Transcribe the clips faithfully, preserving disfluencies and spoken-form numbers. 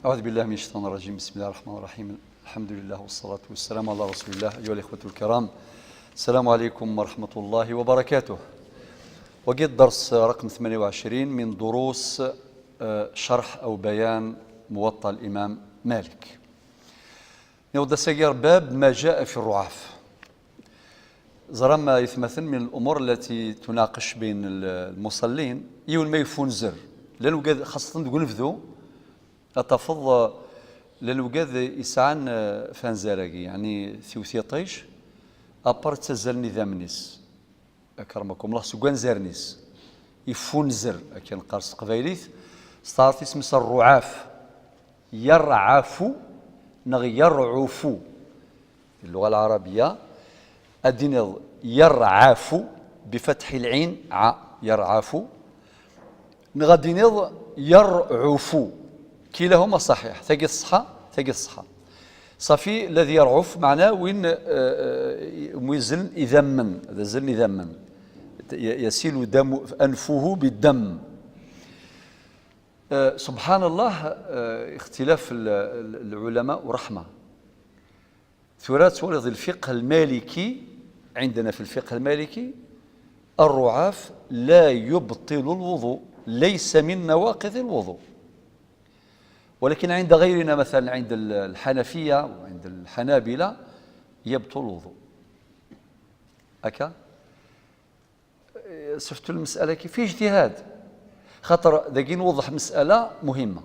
أعوذ بالله من الشيطان الرجيم. بسم الله الرحمن الرحيم. الحمد لله والصلاة والسلام على رسول الله. أيها الإخوة الكرام، السلام عليكم ورحمة الله وبركاته. وقيت درس رقم ثمانية وعشرين من دروس، آه، شرح أو بيان موطأ الإمام مالك. نوض سير باب ما جاء في الرعاف. زرم يثمثن من الأمور التي تناقش بين ال-، المصلين. يون ما يفون زر. لأنه قد خاصة تقول نفذو. Ad tafeḍ, eh, llan wigad yesɛan, eh, f anzar-agi, yeɛni tiwet yiṭij, apart ttazzalen idammen-is. Akramakum Allah, seg wanzaren-is. Iffunzer, akken neqqar s teqbaylit, s taɛrabt isem-is rruɛaf. Yerɛafu neɣ yerɛufu. Di lluɣa lɛarabiya, ad d-tiniḍ yerɛafu, bifatḥi lɛin, ɛa, yerɛafu, neɣ ad d-tiniḍ yerɛufu. Kilahuma ṣaḥiḥ, tagi tṣeḥḥa, tagi tṣeḥḥa. Ṣafi, ladi yerɛuf, meɛna win, eh, eh, mu yezzlen idammen, ad azzlen idammen. Y-, yasilu damu, anfuhu biddam. Eh, subḥan Allah, eh, ixtilaf l-, l-, lɛulama u ṛeḥma. Tura twaliḍ di lfiqh lmaliki, عندنا في الفقه المالكي، الرعاف لا يبطل الوضوء، ليس من نواقض الوضوء. ولكن عند غيرنا، مثلا عند ال-، الحنفية وعند الحنابلة، يبطل الوضوء. هكا؟ Seftu lmes'ala-agi fi ijtihad. Xaṭer dagi nwḍeḥ mes'ala muhimma.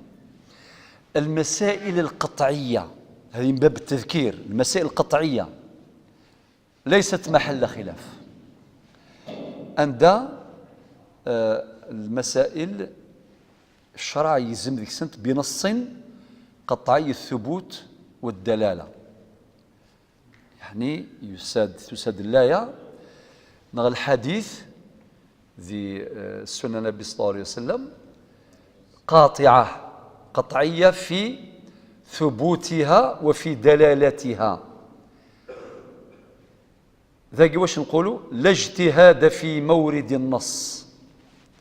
المسائل القطعية، هذه من باب التذكير، المسائل القطعية ليست محل خلاف. Anda, eh, lmasail ccṛeɛ yegzem deg-sent بنص قطعي الثبوت والدلالة. Yeɛni, yusa-d, tusa-d laya neɣ lḥadit di, eh, Ssunna Nnbi صلى الله عليه وسلم, قاطعة، قطعية في ثبوتها وفي دلالتها. Dagi wac nqulu? لا اجتهاد في مورد النص.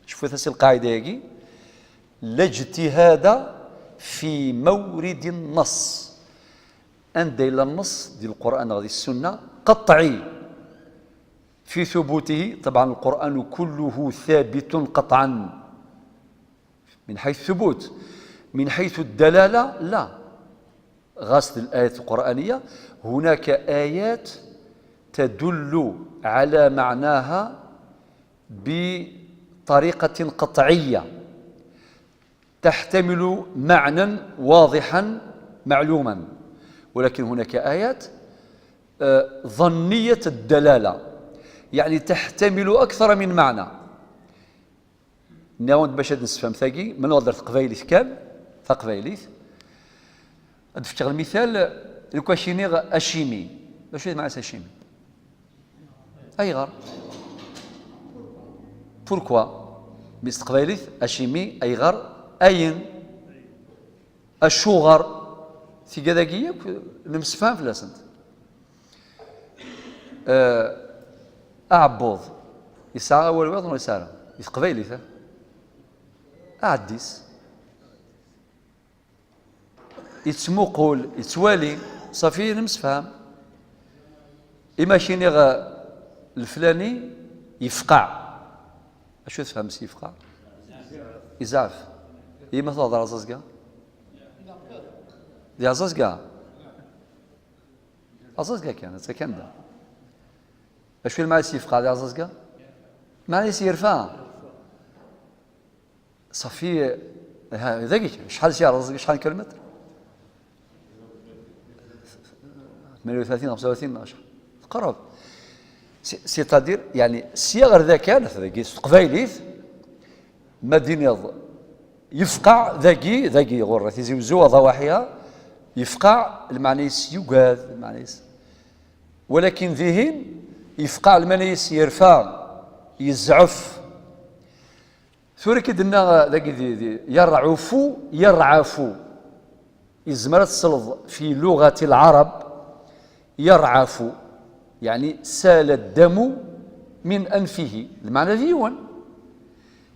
Cfut-as i lqaɛida-agi. لا اجتهاد في مورد النص. Anda yella nneṣ di Lqur'an neɣ di Ssunna, قطعي في ثبوته، طبعا القرآن كله ثابت قطعا من حيث الثبوت، من حيث الدلالة لا. Ɣas d الآيات القرآنية، هناك آيات تدل على معناها بطريقة قطعية، تحتمل معنى واضحا معلوما، ولكن هناك آيات, آه، ظنية الدلالة، يعني تحتمل أكثر من معنى. Nniɣ-awen-d bac ad nessefhem tagi, ma nuɣal ar teqbaylit kan, taqbaylit. Ad d-fkeɣ lmital, lukan k-iniɣ acimi. D acu i d lmeɛna-s acimi? Ayɣer? Pourquoi? Mi s teqbaylit, acimi, ayɣer, ayen, acuɣer, tigad-agi yakk nemsefham fell-asent. Eh, aɛebbuḍ, yesɛa awal wayeḍ neɣ yesɛa ara? Di teqbaylit, eh? Aɛeddis. Yettmuqul, yettwali, ṣafi, nemsefham. Ima k-iniɣ, eh, leflani yefqeɛ. Acu tfehmem s yefqeɛ? Yezɛef. Ima tuɣeḍ ar Aẓazga? Di Aẓazga? Aẓazga kan, atta kan da. Acu i lmeɛna-s yefqeɛ di Aẓazga? Lmeɛna-s yerfa. Ṣafi, ha, dagi kan. Acḥal s-, Aẓazga, acḥal n kilomètres? Tmanya u tlatin, xemsa u tlatin, acḥal? Tqerreb. C'est-, c'est-à-dire, yeɛni, sya ɣer da kan, dagi s teqbaylit, ma d-tiniḍ yefqeɛ dagi, dagi ɣur-, Tizi Wezzu, ḍawaḥiha, yefqeɛ, lmeɛna-s yugad, lmeɛna-s. Walakin dihin, yefqeɛ lmeɛna-s yerfa, yezɛef. Tura ki d-nenna dagi di, di, yerɛufu, yerɛafu. Yezmer ad tesleḍ fi luɣati lɛarab, yerɛafu, yeɛni sala ddamu min anfihi. Lmeɛna d yiwen.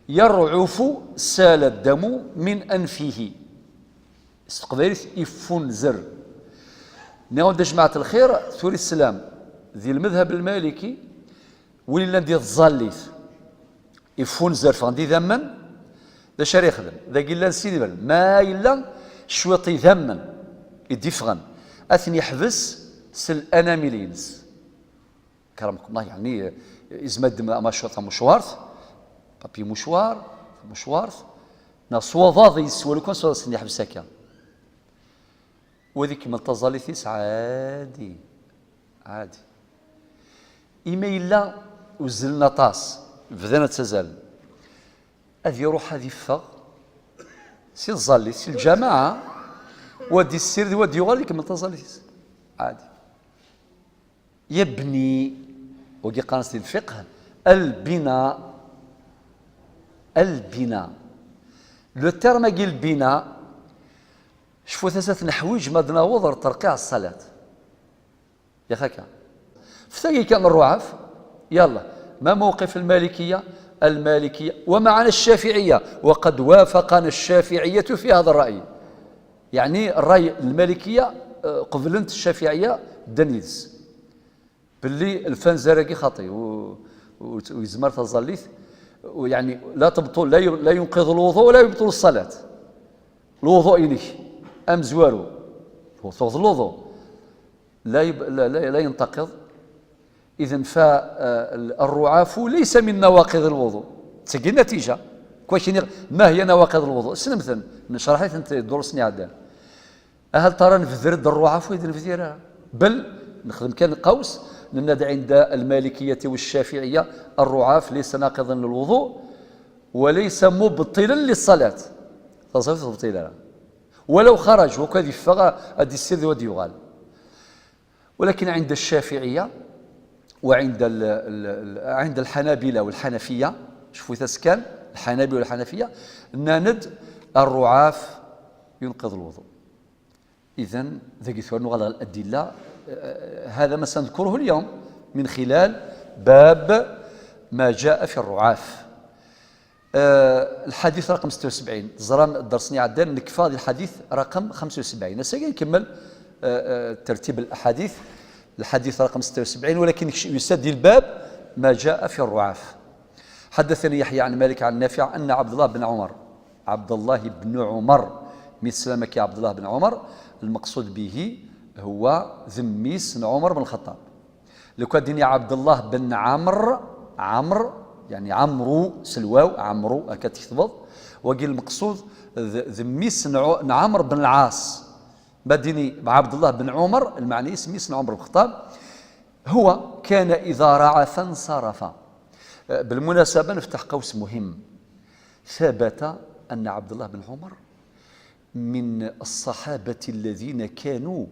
Yerɛufu sala ddamu min anfihi. S teqbaylit, iffunzer. Nniɣ-awen-d a jmaɛt lxir, tura islam di lmedhab lmaliki, win illan di tẓallit, iffunzer, ffɣen-d idammen, d acu ara yexdem? Dagi llan sin iberdan. Ma yella cwiṭ idammen i d-iffɣen, ad ten-yeḥbes s lanamil-ines. Kramkum Allah, yeɛni, izmer ad d-, amac-, tamucwart, papier mouchoir, tamucwart, neɣ s waḍaḍ-is, walu kan s waḍaḍ-is ad ten-yeḥbes akka. U ad ikemmel taẓallit-is ɛadi, ɛadi. Imi yella uzzlen aṭas, bdan ttazalen, ad iruḥ ad iffeɣ si tẓallit, si lǧamaɛa, u ad issired, u ad yuɣal ikemmel taẓallit-is. Ɛadi. Yebni, wagi qqaren-as di lfiqh, albina. Albina. Le terme-agi, lbina, cfut-as ad t-neḥwiǧ ma d-naweḍ ɣer terqiɛ ṣṣalat. Yak akka. F tagi kan rruɛaf, yalla. ما موقف المالكية؟ المالكية ومعنا الشافعية، وقد وافقنا الشافعية في هذا الرأي. Yeɛni, ṛṛay n Lmalikiya, eh, qeblen-t Ccafiɛiya, ddan yid-s. Belli lfunzer-agi xaṭi, u, u, u yezmer taẓallit, u, yeɛni, la tebṭul, la yu-, la yunqiḍ lwuḍu, wa la yebṭul ṣṣalat. Lwuḍu-inek amezwaru, tuɣeḍ lwuḍu, la yeb-, la, la, la ينتقض. إذن فالرعاف ليس من نواقض الوضوء. Tagi natija. Kwi-, ما هي نواقض الوضوء؟ Ssnemt-ten, necreḥ-iten dduṛus-nni iɛeddan. Ahat ara nebder-d rruɛaf, ur d-nebdir ara. Bel nexdem kan qaws, nenna-d عند المالكية والشافعية الرعاف ليس ناقضا للوضوء وليس مبطلا للصلاة. Taẓallit ur tebṭil ara. ولو خرج, wa kan ad yeffeɣ, ad d-issired, ad d-yuɣal. ولكن عند الشافعية وعند ال-, ال-, ال-, عند الحنابلة والحنفية, cfut-as kan, الحنابلة والحنفية, nnan-d الرعاف ينقض الوضوء. إذن, dagi tura nuɣal ɣer الأدلة, eh, هذا ما سنذكره اليوم من خلال باب ما جاء في الرعاف. آه، الحديث رقم ستة وسبعين. Teẓram, dders-nni iɛeddan, nekfa di lḥadit raqem xemsa u sebɛin. Ass-agi nkemmel, آه، آه, tertib al-ahadith, lḥadit raqem ستة وسبعين, walakin nekc-, yusa-d di lbab ما جاء في الرعاف. حدثني يحيى عن مالك عن نافع أن عبد الله بن عمر, عبد الله بن عمر, mi teslam akka عبد الله بن عمر, المقصود به هو d mmi-s n Ɛumar بن الخطاب. Lukan ad d-ini Ɛebdellah ben Ɛamr, Ɛamr, yeɛni Ɛamru s lwaw, Ɛamru, akka tketbeḍ. Wagi lmeqsud d, d mmi-s n Ɛu-, n Ɛamr ben Lɛas. Ma ad d-ini Ɛebdellah ben Ɛumar, lmeɛna-is mmi-s n Ɛumar ben Xeṭṭab. هو كان إذا رعف انصرف. Eh, بالمناسبة, nefteḥ qaws muhim. ثبت أن عبد الله بن عمر من الصحابة الذين كانوا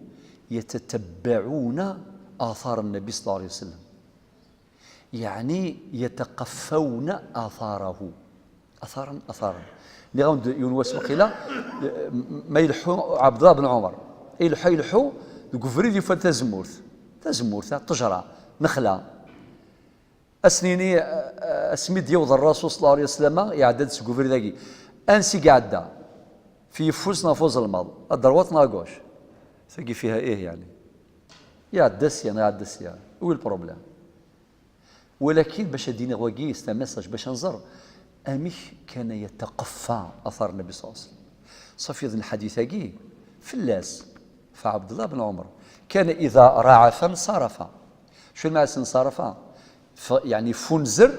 يتتبعون آثار النبي صلى الله عليه وسلم، يعني يتقفون آثاره، أثرا أثرا. Nniɣ-awen-d yiwen wass waqila, ma ileḥḥu Ɛebdellah ben Ɛumar, ileḥḥu, ileḥḥu deg ubrid, yufa-d tazemmurt, tazemmurt, ṭṭejra, nexla. Ad s-nini, eh, asmi d-yewweḍ Ṛṛasul ṣella Llahu ɛalayhi wa sallam, iɛedda-d seg ubrid-agi. Ansi i iɛedda? F yeffus neɣ f uzelmaḍ? À droite neɣ à gauche? Tagi fiha ih, yeɛni. Iɛedda sya neɣ iɛedda sya. Où est le problème? Walakin bac ad d-iniɣ wagi, c'est un message, bac ad nẓer amek كان يتقفى آثار النبي صلى الله عليه وسلم. Ṣafi, d lḥadit-agi fell-as, f Ɛebdellah ben Ɛumar. كان إذا رعف انصرف. Acu lmeɛna انصرف? F-, yeɛni funzer,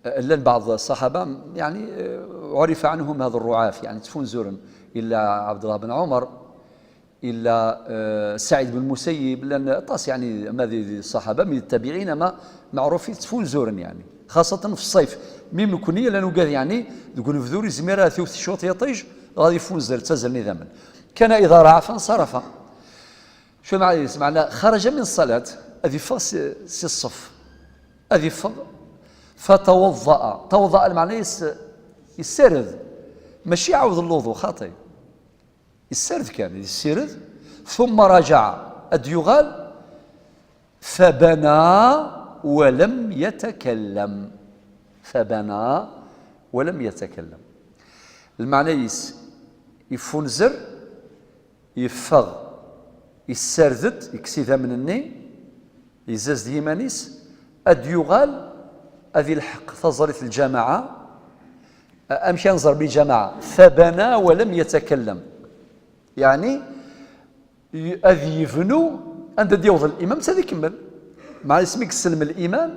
eh, llan بعض الصحابة, yeɛni, eh, عرف عنهم هذا الرعاف, yeɛni ttfunzuren. Illa Ɛebdellah ben Ɛumar, illa, eh, Saɛid ben Musayyib, llan aṭas, yeɛni, ama di, di ṣṣaḥaba, ama di ttabiɛin, ama meɛrufin ttfunzuren, yeɛni. Xaṣatan f ṣṣayf. Mim nekni, la nugad, yeɛni, deg unebdu ur yezmir ara tiwt cwiṭ yiṭij, ɣad ifunzer, ttazzalen idammen. كان إذا رعف انصرف. Acu lmeɛna-is? Meɛna, خرج من الصلاة, ad iffeɣ si, si ṣṣef. Ad iffeɣ, فتوضأ. توضأ, lmeɛna-is, yessared. Mačči iɛawed lwuḍu, xaṭi. Yessared kan, yessired. ثم رجع, ad d-yuɣal. فبنى ولم يتكلم. فبنى ولم يتكلم. Lmeɛna-is, iffunzer, Yeffeɣ, yessared-d, yekkes idammen-nni, yezzaz-d yiman-is, ad d-yuɣal, ad ilḥeq taẓallit n lǧamaɛa. A-, amek ara nẓer belli lǧamaɛa? Fabana wa lam yatakallem. Yeɛni, y-, ad yebnu anda d-yaweḍ limam, ad ikemmel. Meɛna asmi yesselm limam,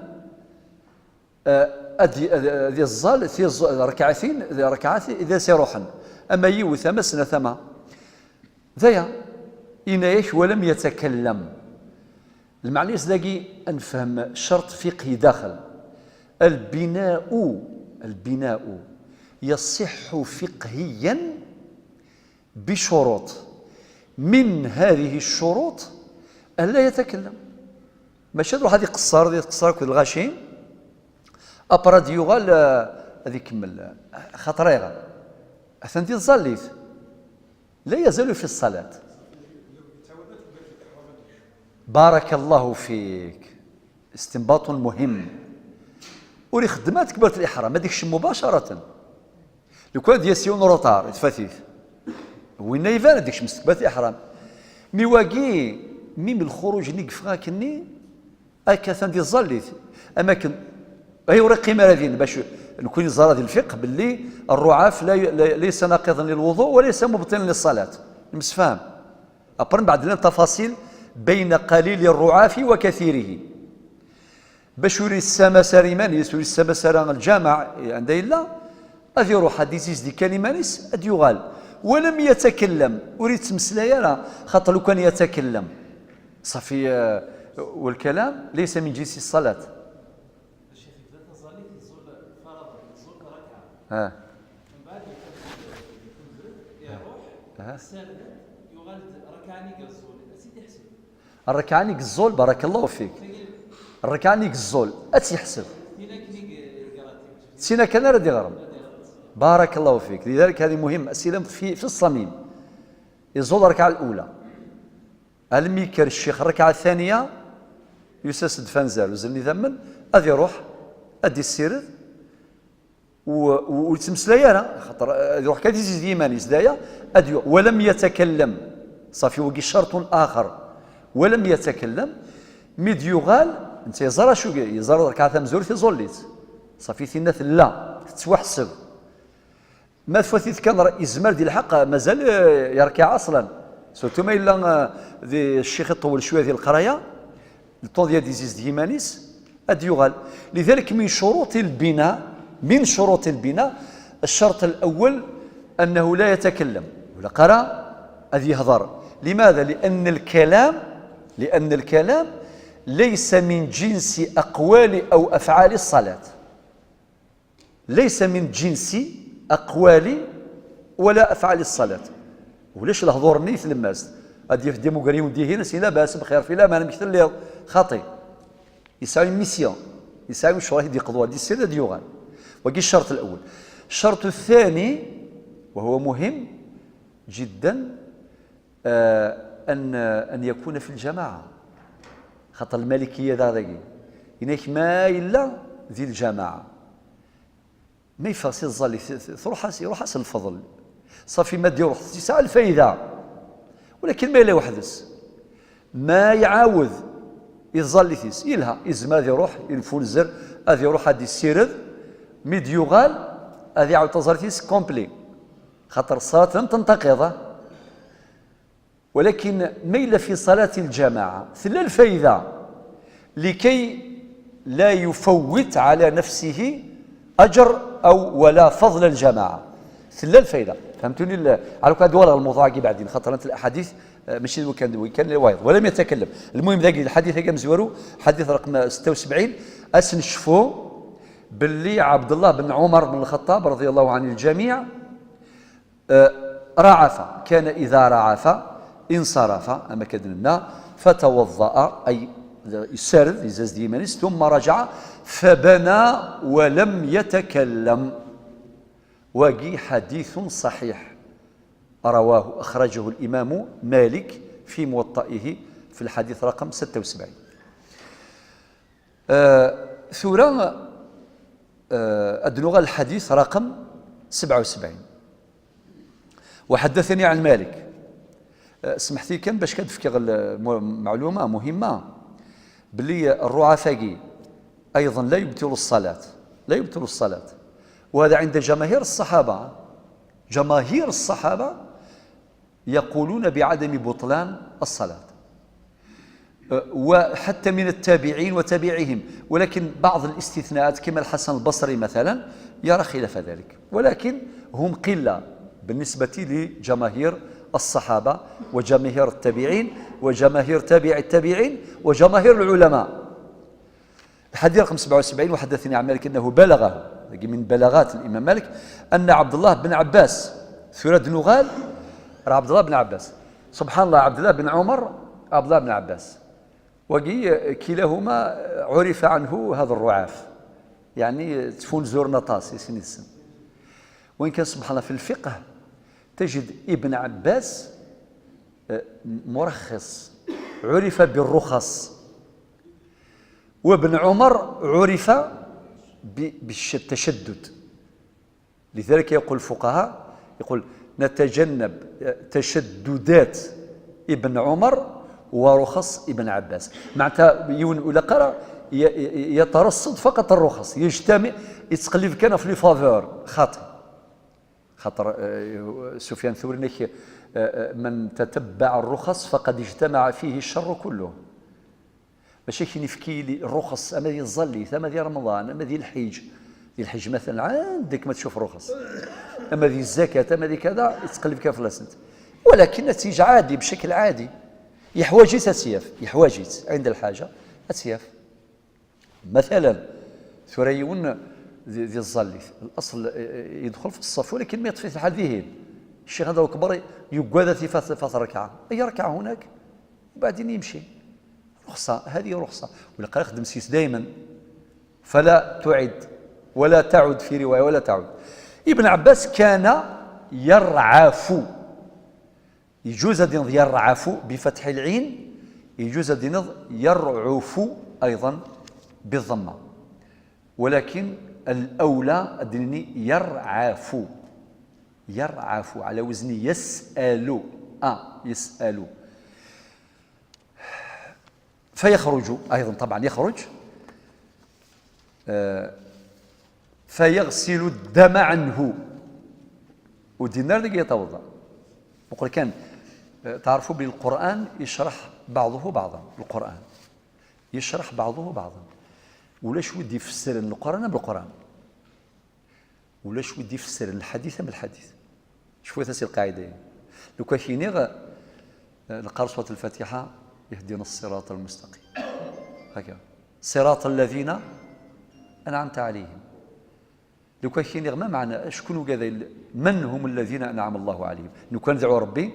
eh, ad y-, ad, ad iẓẓal tiẓ-, rekɛatin, d rekɛat i d as-iruḥen. Ama yiwet, ama snat, ama. D aya, yenna-yak, wa lam yatakallem. Lmeɛna-s dagi ad nefhem ccerṭ fiqhi daxel. البناء، البناء يصح فقهيا بشروط. من هذه الشروط أن لا يتكلم. Mačči ad iruḥ ad iqeṣṣer, ad iqeṣṣer akked lɣaci, après ad yuɣal, eh, ad ikemmel. Xaṭer ayɣer? Atan di tẓallit. لا يزال في الصلاة. بارك الله فيك. استنباط مهم. Ur ixeddem ara takbirat l-iḥram, ad ikcem مباشرة. Lukan ad d-yas yiwen uruṭar, tfat-it. Winna iban ad d-ikcem s takbirat l-iḥram. Mi wagi, mi m lxuruj-nni yeffeɣ akkenni, akka atan di tẓallit. Am akken, ay ur iqqim ara din, bac nekni neẓra di lfiqh belli الرعاف لا ي-، لا، ليس ناقضا للوضوء وليس مبطلا للصلاة. Nemsefham. Après, mbeɛd llan tafasil بين قليل الرعاف وكثيره. Bac ur yessamas ara iman-is, ur yessamas ara lǧameɛ anda yella, ad iruḥ ad izizdi kan iman-is, ad yuɣal. ولم يتكلم, ur yettmeslay ara, xaṭer lukan yatakellem. صافي, eh, والكلام ليس من جنس الصلاة. الشيخ يبدا تزالي يزول فرضا، يزول ركعة. Ah. من بعد يكمل، يكمل، يروح، ah, يسالم، يغلط ركعة نيكا الزول، أسيدي حسن. الركعة نيك الزول، بارك الله فيك. الركعة نيك الزول، أتي حسب. تينا كان أرى دي غرم. بارك الله فيك. لذلك هذه مهم، أسئلة في، في الصميم. يزول الركعة الأولى. Almi yekker ccix rrekɛa taniya, yusa-s-d f anzar, uzzlen idammen, ad iruḥ, ad d-issired, u, u, ur yettmeslay ara, xaṭer ad iruḥ kan ad izid yiman-is, d aya, ad yu-, ولم يتكلم. Ṣafi, wagi ccerṭun axer. ولم يتكلم, mi d-yuɣal, netta yeẓra acu, yeẓra rrekɛa tamezwarut iẓull-itt. Ṣafi, tinna tella, tettwaḥseb. Ma tfat-it kan, yezmer di lḥeqq, mazal, eh, yerkiɛ aṣlan. Surtout ma yella, eh, di ccix iṭewwel cwiya di leqraya, le temps di ad izizd yiman-is, ad d-yuɣal. لذلك من شروط البناء، من شروط البناء، الشرط الأول أنه لا يتكلم. Ur ilaq ara ad yehḍer. لماذا؟ لأن الكلام، لأن الكلام ليس من جنس أقوال أو أفعال الصلاة. ليس من جنس أقوال ولا أفعال الصلاة. Ulac lehdur-nni i tlemmast. Ad yaf d imugriwen dihin, as-ila bas bxir, fi laman, amek telliḍ? Xaṭi. Yesɛa une mission. Yesɛa une ccɣel i d-yeqḍu, ad yessired, ad yuɣal. Wagi ccerṭ الأول. الشرط الثاني، وهو مهم جدا، آه، أن، أن يكون في الجماعة. Xaṭer lmalikiya daɣ dagi. Yenna-k ma yella di lǧamaɛa. Ma yeffeɣ si tẓallit, truḥ-as, iruḥ-as lfeḍl. Ṣafi, ma d-iruḥ, yesɛa lfayda. Walakin ma yella weḥd-s. Ma iɛawed i tẓallit-is, yelha, yezmer ad iruḥ, yenfunzer, ad iruḥ ad issired, mi d-yuɣal, ad iɛawed taẓallit-is complet. Xaṭer ṣṣalat lam tentaqiḍ, ah. Walakin ma yella fi ṣalat lǧamaɛa, tella lfayda, لكي لا يفوت على نفسه أجر أو ولا فضل الجماعة. Tella lfayda. Fehmtuni? Ɛla kulli ad uɣaleɣ lmewḍuɛ-agi baɛdin, xaṭer ant laḥadit, eh, mačči d wakan, d wakan wayeḍ. ولم يتكلم. Lmuhim dagi, lḥadit-agi amezwaru, ḥadit raqem setta u sebɛin, ad s-necfu belli Ɛebdellah ben Ɛumar ben Lxeṭṭab, رضي الله عن الجميع, Eh, رعف، كان إذا رعف انصرف، am akka d-nenna, فتوضأ, ay, yessared, yezzaz-d yiman-is, ثم رجع فبنى ولم يتكلم. Wagi حديث صحيح. رواه، أخرجه الإمام مالك في موطئه في الحديث رقم ستة وسبعين. Eh, tura, eh, ad nuɣal lḥadit raqem sebɛa u sebɛin. وحدثني عن مالك Smeḥti kan bac ad fkeɣ l-, mu-, معلومة مهمة, belli الرعاف-agi أيضا لا يبطل الصلاة, لا يبطل الصلاة. وهذا عند جماهير الصحابة, جماهير الصحابة يقولون بعدم بطلان الصلاة. أه، وحتى من التابعين وتابعيهم، ولكن بعض الاستثناءات كما الحسن البصري مثلا يرى خلاف ذلك، ولكن هم قلة بالنسبة لجماهير الصحابة وجماهير التابعين وجماهير تابع التابعين وجماهير العلماء. الحديث رقم سبعة وسبعين: وحدثني عن مالك أنه بلغه، من بلاغات الإمام مالك، أن عبد الله بن عباس, tura d-nuɣal, عبد الله بن عباس, سبحان الله, عبد الله بن عمر, عبد الله بن عباس, wagi كلاهما عرف عنه هذا الرعاف, يعني تفون زورنا طاس يسين السن. وإن كان سبحان الله في الفقه تجد ابن عباس, آه، مرخص, عرف بالرخص, وابن عمر عرف ب-، بالش-، التشدد. لذلك يقول الفقهاء, يقول: نتجنب تشددات ابن عمر ورخص ابن عباس. معناتها يون ولا قرا ي-، ي-، يترصد فقط الرخص, يجتمع, يتقلب كان في les faveurs, خاطئ. خاطر, آه، سفيان الثوري نك, آه، آه، من تتبع الرخص فقد اجتمع فيه الشر كله. ماشي كي نفكي لي الرخص, أما ذي الزليت, أما ذي رمضان, أما ذي الحج. ذي الحج مثلا عندك ما تشوف رخص. أما ذي الزكاة, أما ذي كذا, يتقلب كيف لاسنت. ولكن نتيجة عادي, بشكل عادي. يحواجيت أسياف, يحواجيت عند الحاجة أسياف. مثلا, ثريون ذي, ذي الزليت. الأصل, آه، يدخل في الصف, ولكن ما يطفي الحال ذهين. الشيخ هذا أكبر يقوى ذاتي فات, فات ركعة. أي ركعة هناك؟ وبعدين يمشي. رخصة, هذه رخصة. ولقى يخدم سيس دايما. فلا تعد, ولا تعد في رواية, ولا تعد. ابن عباس كان يرعف. يجوز أن يرعف بفتح العين, يجوز أن يرعف أيضا بالضمة. ولكن الأولى أدني يرعف. يرعف على وزن يسأل. آه, يسأل. فيخرج أيضا, طبعا يخرج, آه, فيغسل الدم عنه. ودينار ديك يتوضا. وقل كان, آه, تعرفوا بالقرآن يشرح بعضه بعضا, القرآن يشرح بعضه بعضا. ولا شو دي يفسر القرآن بالقرآن. ولا شو دي يفسر الحديث بالحديث. شوفوا هذه القاعدة. لو كان كينيغ, آه, نقرأ سورة الفاتحة: اهدنا الصراط المستقيم. هكا. صراط الذين أنعمت عليهم. لو كان كينيغ, ما معنى, شكون وكذا ال-, من هم الذين أنعم الله عليهم؟ لو كان دعوا ربي: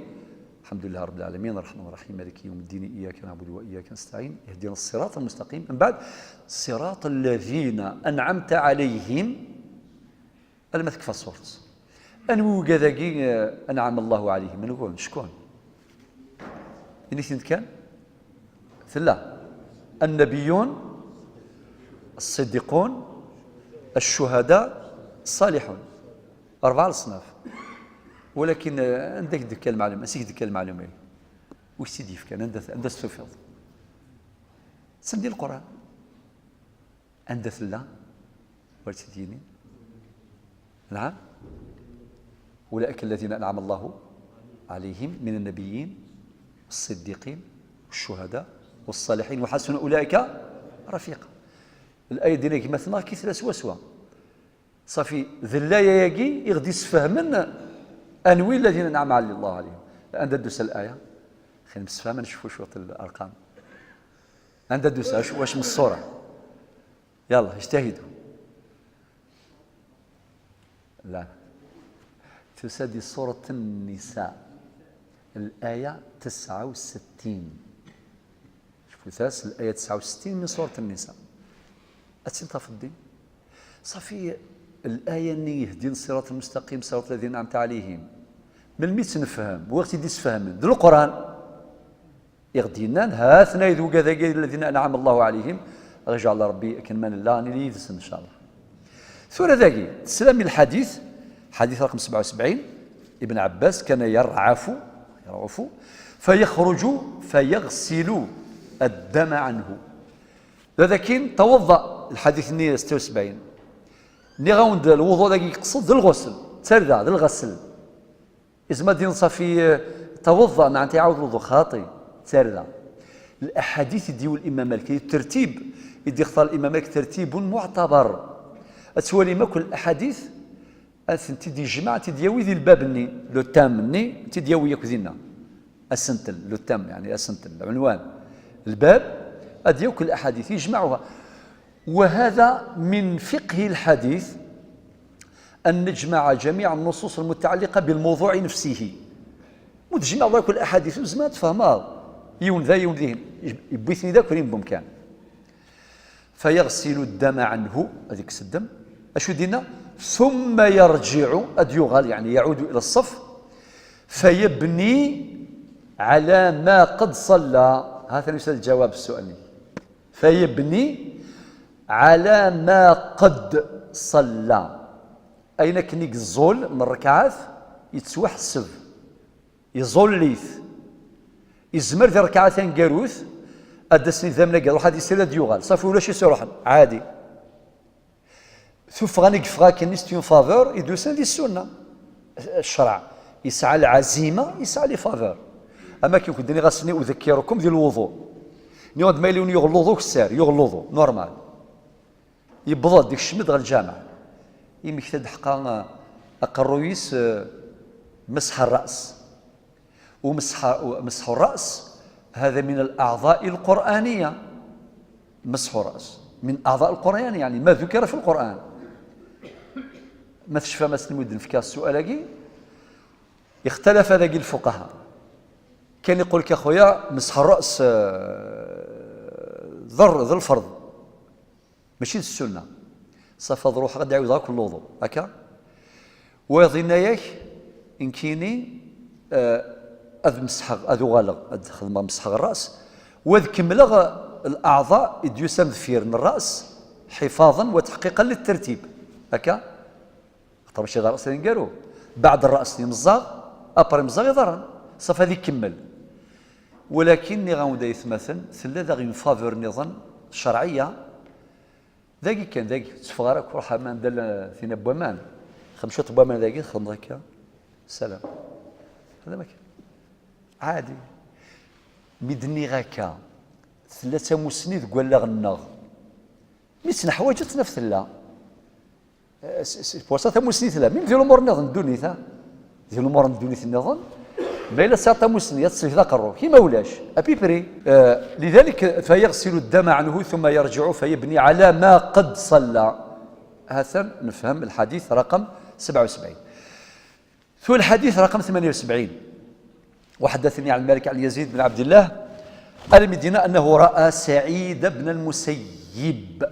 الحمد لله رب العالمين، الرحمن الرحيم، مالك يوم الدين، إياك نعبد وإياك نستعين، اهدنا الصراط المستقيم. من بعد: صراط الذين أنعمت عليهم. أنا ما تكفى الصورت. أنو كذاكي, آه, أنعم الله عليهم؟ من يقول؟ شكون؟ إني كان؟ ثلا. النبيون, الصديقون, الشهداء, الصالحون. أربعة الأصناف. ولكن, آه, عندك ديك المعلومة, سيك ديك المعلومة. وش سيدي كان؟ عندك, عندك السفيض. سندي القرآن. عندك ثلا. ورتديني. نعم. أولئك الذين أنعم الله عليهم من النبيين والصديقين والشهداء والصالحين وحسن أولئك رفيقا. الآية دينا كما ثنا كي ثلاث سوا سوا. صافي, ذي الآية ياكي يغدي يسفهمن أنوي الذين أنعم علي الله عليهم. عند الدوس الآية. خلينا نسفهم نشوفوا شوية الأرقام. عند الدوس, واش, واش من الصورة؟ يلا, اجتهدوا. لا. تسدي سورة النساء، الآية تسعة وستين. شوفوا ثاس، الآية تسعة وستين من سورة النساء. أتسين تفضي. صافي، الآية ني يهدين الصراط المستقيم، صراط الذين أنعمت عليهم. من مي تنفهم؟ وقت يدي سفهمن. ذو القرآن. يغدينا، هاثنا يذوق ذاك الذين أنعم الله عليهم. رجع الله ربي كن من الله، ني يدسن إن شاء الله. ثورة ذاكي، تسلم الحديث، حديث رقم سبعة وسبعين، ابن عباس كان يرعف، يرعف، فيخرج فيغسل الدم عنه. Dakin taweḍḍa lḥadit-nni setta u sebɛin. Nniɣ-awen-d lwuḍu dagi yeqsed d lɣusl, d tarda, d lɣesl. Izmer ad d-yenḍ ṣafi, eh, taweḍḍa, neɣ ad iɛawed lwuḍu, xaṭi, d tarda. Laḥadit i d-yewwi Imam Malik, tertib i d-yextar Imam Malik tertibun muɛtabar. Ad twalim akk laḥadit, ad tent-id-yejmeɛ, ad tent-id-yawi di lbab-nni, le thème-nni, ad tent-id-yawi yakk dinna. Asentel, le thème, يعني asentel, العنوان. الباب, ad d-yawi akk laḥadit, yejmeɛuha. وهذا من فقه الحديث أن نجمع جميع النصوص المتعلقة بالموضوع نفسه. Ma tjemɛeḍ akk laḥadit, ur tezmireḍ ad tfehmeḍ yiwen da, yiwen dihin. Yewwi-ten-id akk ayen n umkan. فيغسل الدم عنه, ad yekkes ddem. Acu d-yenna? ثم يرجع, ad yuɣal, يعني يعود إلى الصف. فيبني على ما قد صلى. هذا يسأل الجواب السؤال. فيبني على ما قد صلى. Ayen akken i yeẓẓul n rrekɛat, yettwaḥseb. Iẓull-it. Izmer di rrekɛa taneggarut, ad d-asen idammen-agi, iruḥ ad isel ad yuɣal. Ṣafi ulac i s-iruḥen, ɛadi. Tuffɣa-nni i yeffeɣ akken, c'est une faveur i d-yusan di ssunna. Ccreɛ yesɛa lɛazima, yesɛa les faveurs. Am akken kunti nniɣ ass-nni أذكركم di lwuḍu. Nniɣ-d ma yella win yuɣ lwuḍu, kessar, yuɣ lwuḍu, normal. Yewweḍ-d, ikcem-d ɣer lǧameɛ. Yemmekta-d ḥqa, eh, aqerruy-is, eh, مسح الرأس. ومسح، مسح الرأس هذا من الأعضاء القرآنية. مسح الرأس من أعضاء القرآن، يعني ما ذكر في القرآن. Ma tecfam ass-nni mi d-nefka ssual-agi, اختلف dagi الفقهاء. Kan iqul-k a xuya, مسح الرأس, eh, d r-, d lferḍ. Mačči d ssunna. Ṣafi ad ruḥeɣ ad ɛiwdeɣ akk lwuḍu. Akka? Wayeḍ yenna-yak, nekkini, eh, ad mesḥeɣ, ad uɣaleɣ, ad xedmeɣ, mesḥeɣ rras, u ad kemmleɣ, eh, الأعضاء i d-yusan deffir n rras, حفاظا وتحقيقا للترتيب. Akka? Xaṭer mačči d rras aneggaru. Beɛd rras d imeẓẓaɣ, après imeẓẓaɣ iḍarren. Ṣafi ad ikemmel. Walakin, nniɣ-awen-d ay atmaten, tella daɣ une faveur nniḍen, ccerɛiyya. Dagi kan, dagi, ur tteffeɣ ara akk, ruḥ aman d ala tin n waman. Xem cwiṭ n waman dagi, txedmeḍ akka. Salam. Xdem akka. Ɛadi. Mi d-nniɣ akka, tella tamussni deg wallaɣ-nneɣ. Mi tt-neḥwaǧ, ad tt-naf tella. Eh, s-, s-, pour ça, tamussni tella. Même di lumuṛ nniḍen n ddunit, ha? Di lumuṛ n ddunit nniḍen, ma yella tesɛiḍ tamussni, ad teslkeḍ aqerru-k. I ma ulac, à peu près. Eh, لذلك فيغسل الدم عنه ثم يرجع فيبني على ما قد صلى. هذا نفهم الحديث رقم سبعة وسبعين. Tura lḥadit raqem tmanya u sebɛin. وحدثني عن مالك عن يزيد بن عبد الله, قال, mi d-yenna أنه رأى سعيد بن المسيب.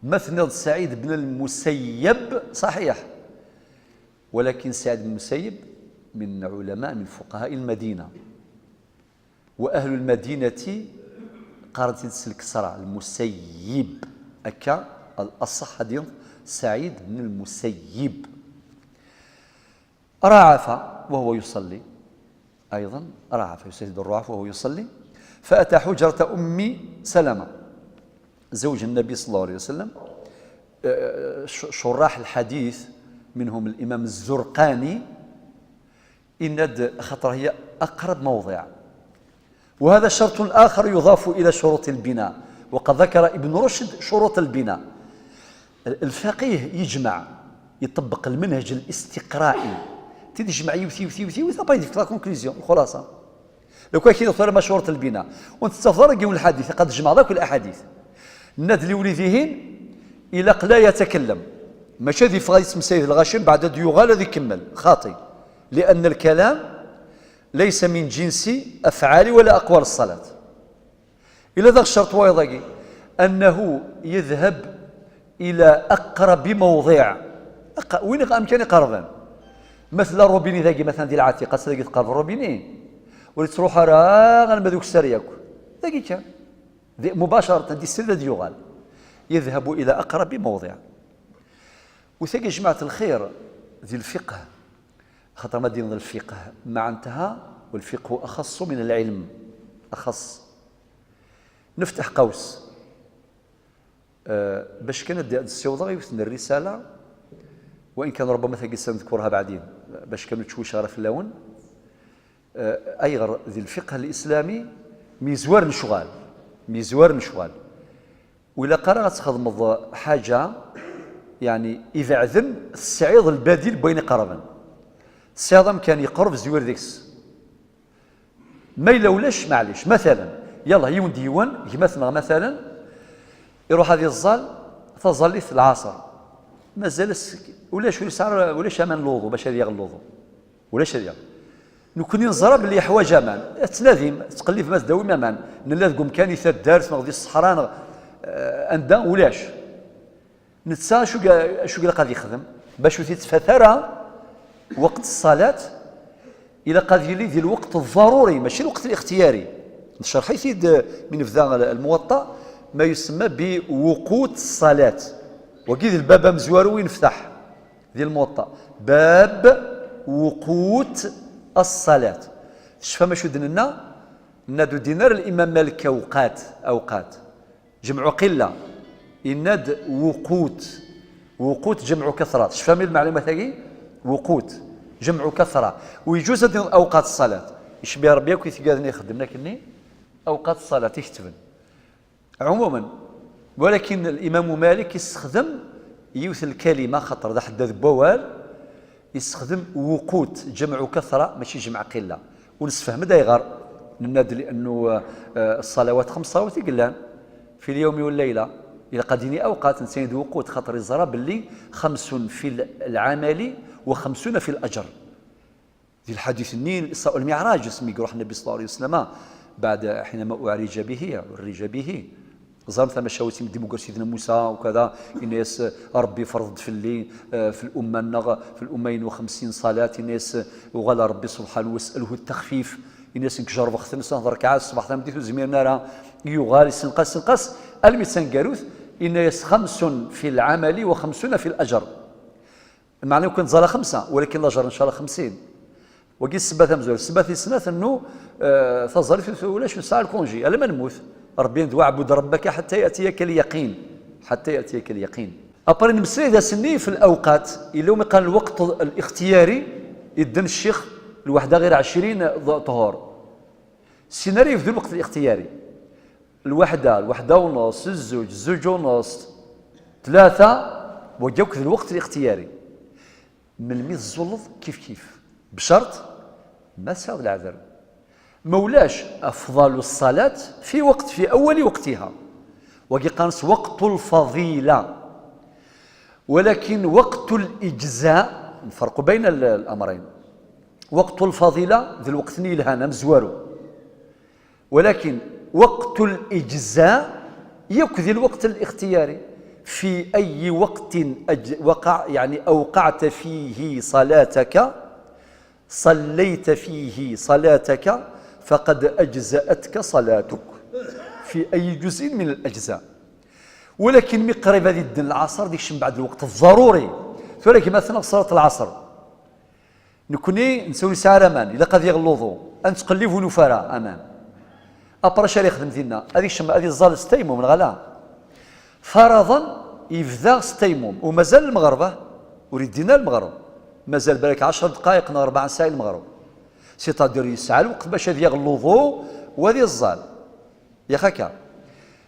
Ma tenniḍ Saɛid ben Lmusayyab, ṣaḥiḥ. Walakin Saɛid ben Lmusayyab min ɛulama, min fuqaha Lmadina. Wa ahlu lmadinati qqaren-t-id s lkesra, Lmusayyib. Akka, al-aṣṣaḥ ad yenṭeq Saɛid ben Lmusayyib. رعف وهو يصلي، أيضا رعف، يسجد الرعف وهو يصلي، فأتى حجرة أم سلمة زوج النبي صلى الله عليه وسلم. آه، ش-، شراح الحديث منهم الإمام الزرقاني، إناد خطر هي أقرب موضع. وهذا شرط آخر يضاف إلى شروط البناء، وقد ذكر ابن رشد شروط البناء. الفقيه يجمع، يطبق المنهج الاستقرائي. تيجمع يوث، يوث، يوث، يوث، après يديك la conclusion، الخلاصة. لو كان كي دكتور مشهورة البناء، وانت تفضل يقول الحديث، قد جمع ذاك الأحاديث. الناد اللي وليديهين إلى قلا يتكلم. ماشي هذه فغا يتمسايد الغاشم بعد ديوغال هذه يكمل. خاطي. لأن الكلام ليس من جنس أفعال ولا أقوال الصلاة. إلا ذا الشرط وايضاقي أنه يذهب إلى أقرب موضع. أق-، وين غا أمكن يقربان؟ مثل روبيني ذاقي مثلا دي العتيقة، ذاقي تقرب روبيني. ولا تروح راه غير ما ذوك السر ياكو. ذاقي كان. ذي مباشرة دي السر دي يغال. يذهب إلى أقرب موضع. وثاقي جماعة الخير ذي الفقه. خاطر ما دين الفقه معناتها، والفقه أخص من العلم، أخص. نفتح قوس. آه، باش كان د-، نسيوض غيوث الرسالة، وإن كان ربما ثقيسا نذكرها بعدين، باش كانوا تشويش غير في اللون. آه، أيغر ذي الفقه الإسلامي ميزوار نشغال، ميزوار نشغال. ولا قرا تخدمض حاجة، يعني، إذا عذن السعيض البديل بين قربا. السعيض كان يقرب زوير ديكس. ما إلا ولاش، معليش. مثلًا، يلا، يون ديوان، جماثنا مثلًا، يروح هذه الزال، تظليت العصر. مازال السك-، ولاش، ولاش عار-، ولاش أمان الوضوء، باش هذه يغلوضو. ولاش هذه. نكوني نزرى باللي يحواج أمان. تناديم، تقلب ما تداوم أمان. نلا ذقوم كان يثدارت، ما غادي الصحراء، نغ-، آه، أندا، ولاش. نتسا شو قا-، شو قال قاعد يخدم؟ باش وثي تفثر وقت الصلاة، إلى قاعد يلي ذي الوقت الضروري، ماشي الوقت الاختياري. نشرح يثيد من فذا الموطأ ما يسمى بوقوت الصلاة. وقيد الباب مزوارو وين فتح ذي الموطأ، باب وقوت الصلاة. شفا ما شو دننا؟ ندو دينار الإمام مالك أوقات، أوقات. جمع قلة. إناد وقوت. وقوت جمع كثرة. شفا من المعلومات هاكي؟ وقوت جمع كثرة. ويجوز أن أوقات الصلاة. يشبه ربي ياكو يتقاذني يخدم لكني أوقات الصلاة يكتبن. عموما، ولكن الإمام مالك يستخدم يوث الكلمة خطر ذا حدد بوال، يستخدم وقوت جمع كثرة ماشي جمع قلة. ونسفهم دايغر نناد لأنه، آه، الصلوات خمس صلوات يقلان في اليوم والليلة. إذا قديني أوقات نسيد وقوت خطر الزرا باللي خمس في العمل وخمسون في الأجر. ذي الحديث النين الإسراء والمعراج، اسمي يروح النبي صلى الله عليه وسلم بعد حينما أعرج به، أعرج به. زعما ثم شاوتي من ديموكراسي سيدنا موسى وكذا، الناس ربي فرض في اللي، آه، في الأمة النغ-، في الأمة وخمسين صلاة، الناس وغلا ربي سبحانه واسأله التخفيف، الناس نكجر وقت نسان ركعة الصباح ثم ديتو زمير نارا يغال سنقاس سنقاس، الميسان قاروث، الناس خمس في العمل وخمسون في الأجر. المعنى يكون زال خمسة، ولكن الأجر إن شاء الله خمسين. وقيل السبة تمزول، السبة في سنة أنه، آه، تظل في ولاش ساعة الكونجي، ألا ما نموت. ربي يند: "واعبد ربك حتى يأتيك اليقين". حتى يأتيك اليقين. أبري نمسي إذا سني في الأوقات، إلا يوم قال الوقت الاختياري، يدن الشيخ الوحدة غير عشرين ظ-، طهور. السيناريو في الوقت الاختياري. الوحدة، الوحدة ونص، الزوج، الزوج ونص، ثلاثة، وجاوك في الوقت الاختياري. من الميت الزلط كيف كيف، بشرط ما تساوي العذر. مولاش أفضل الصلاة في وقت، في أول وقتها، وقي قانس وقت الفضيلة، ولكن وقت الإجزاء، نفرق بين ال-، الأمرين. وقت الفضيلة ذي الوقت نيلهان مزوارو، ولكن وقت الإجزاء يكذي الوقت الاختياري. في أي وقت أج-، وقع، يعني أوقعت فيه صلاتك، صليت فيه صلاتك، فقد أجزأتك صلاتك في أي جزء من الأجزاء. ولكن مقرب هذه الدين العصر ديك شم بعد الوقت الضروري. ثورة كما أثناء صلاة العصر. نكوني نسوي سعر أمان، إلا قد يغلوضو، أن تقلب ونفارا أمان. أبرا شاري يخدم دينا، هذه الشم-، هذه الزال ستيموم، غلا. فرضا يبدا ستيموم، ومازال المغرب، آه، وريدينا المغرب. مازال بالك عشر دقائق، نا ربع ساعة المغرب. سيتادير يسعى الوقت باش هذه يغلوضو، وهذه الزال. يا خاكا.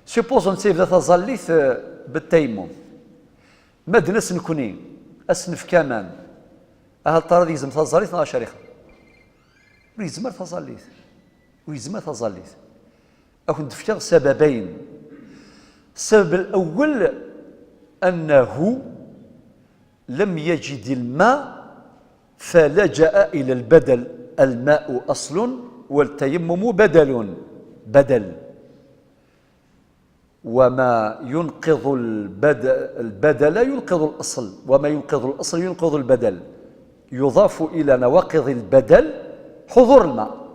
سيبوزون سيبدا تظليت، آه، بالتيمم. ما دنس نكوني، أسنف كمان. أهل طرد يزم تظليت، نا شريخة. ويزمر تظليت. ويزمر تظليت. أكون دفكر سببين. السبب الأول أنه لم يجد الماء فلجأ إلى البدل. الماء أصل والتيمم بدل. بدل. وما ينقض البد-، البدل ينقض الأصل، وما ينقض الأصل ينقض البدل. يضاف إلى نواقض البدل حضور الماء.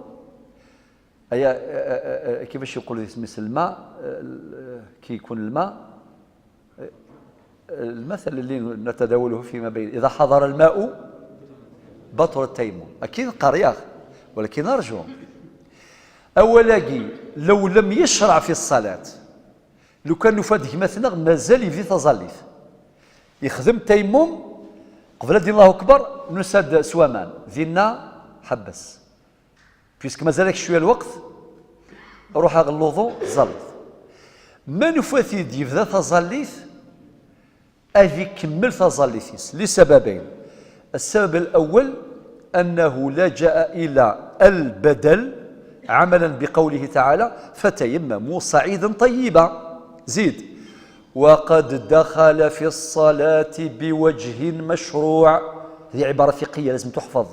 أي، آه، آه، آه، كيفاش يقول اسم الماء؟ آه، كي يكون الماء، آه، المثل اللي نتداوله فيما بين: إذا حضر الماء Baṭel tayammum. Akin qqareɣ, walakin arju. Awal-agi, لو لم يشرع في الصلاة. Lukan nufa-d gma-tneɣ mazal yebdi taẓallit. Yexdem tayammum, qbel ad d-yini Allahu Akbar, nusa-d s waman. Dinna, ḥebbes. Puisque mazal-ak cwiya lweqt, ruḥ aɣ luḍu, ẓallit. Ma nufa-t-id yebda taẓallit, ad ikemmel taẓallit-is, لسببين. السبب الأول أنه لجأ إلى البدل عملا بقوله تعالى: "فتيمموا صعيدا طيبا". زيد: "وقد دخل في الصلاة بوجه مشروع". هذه عبارة فقهية لازم تحفظ.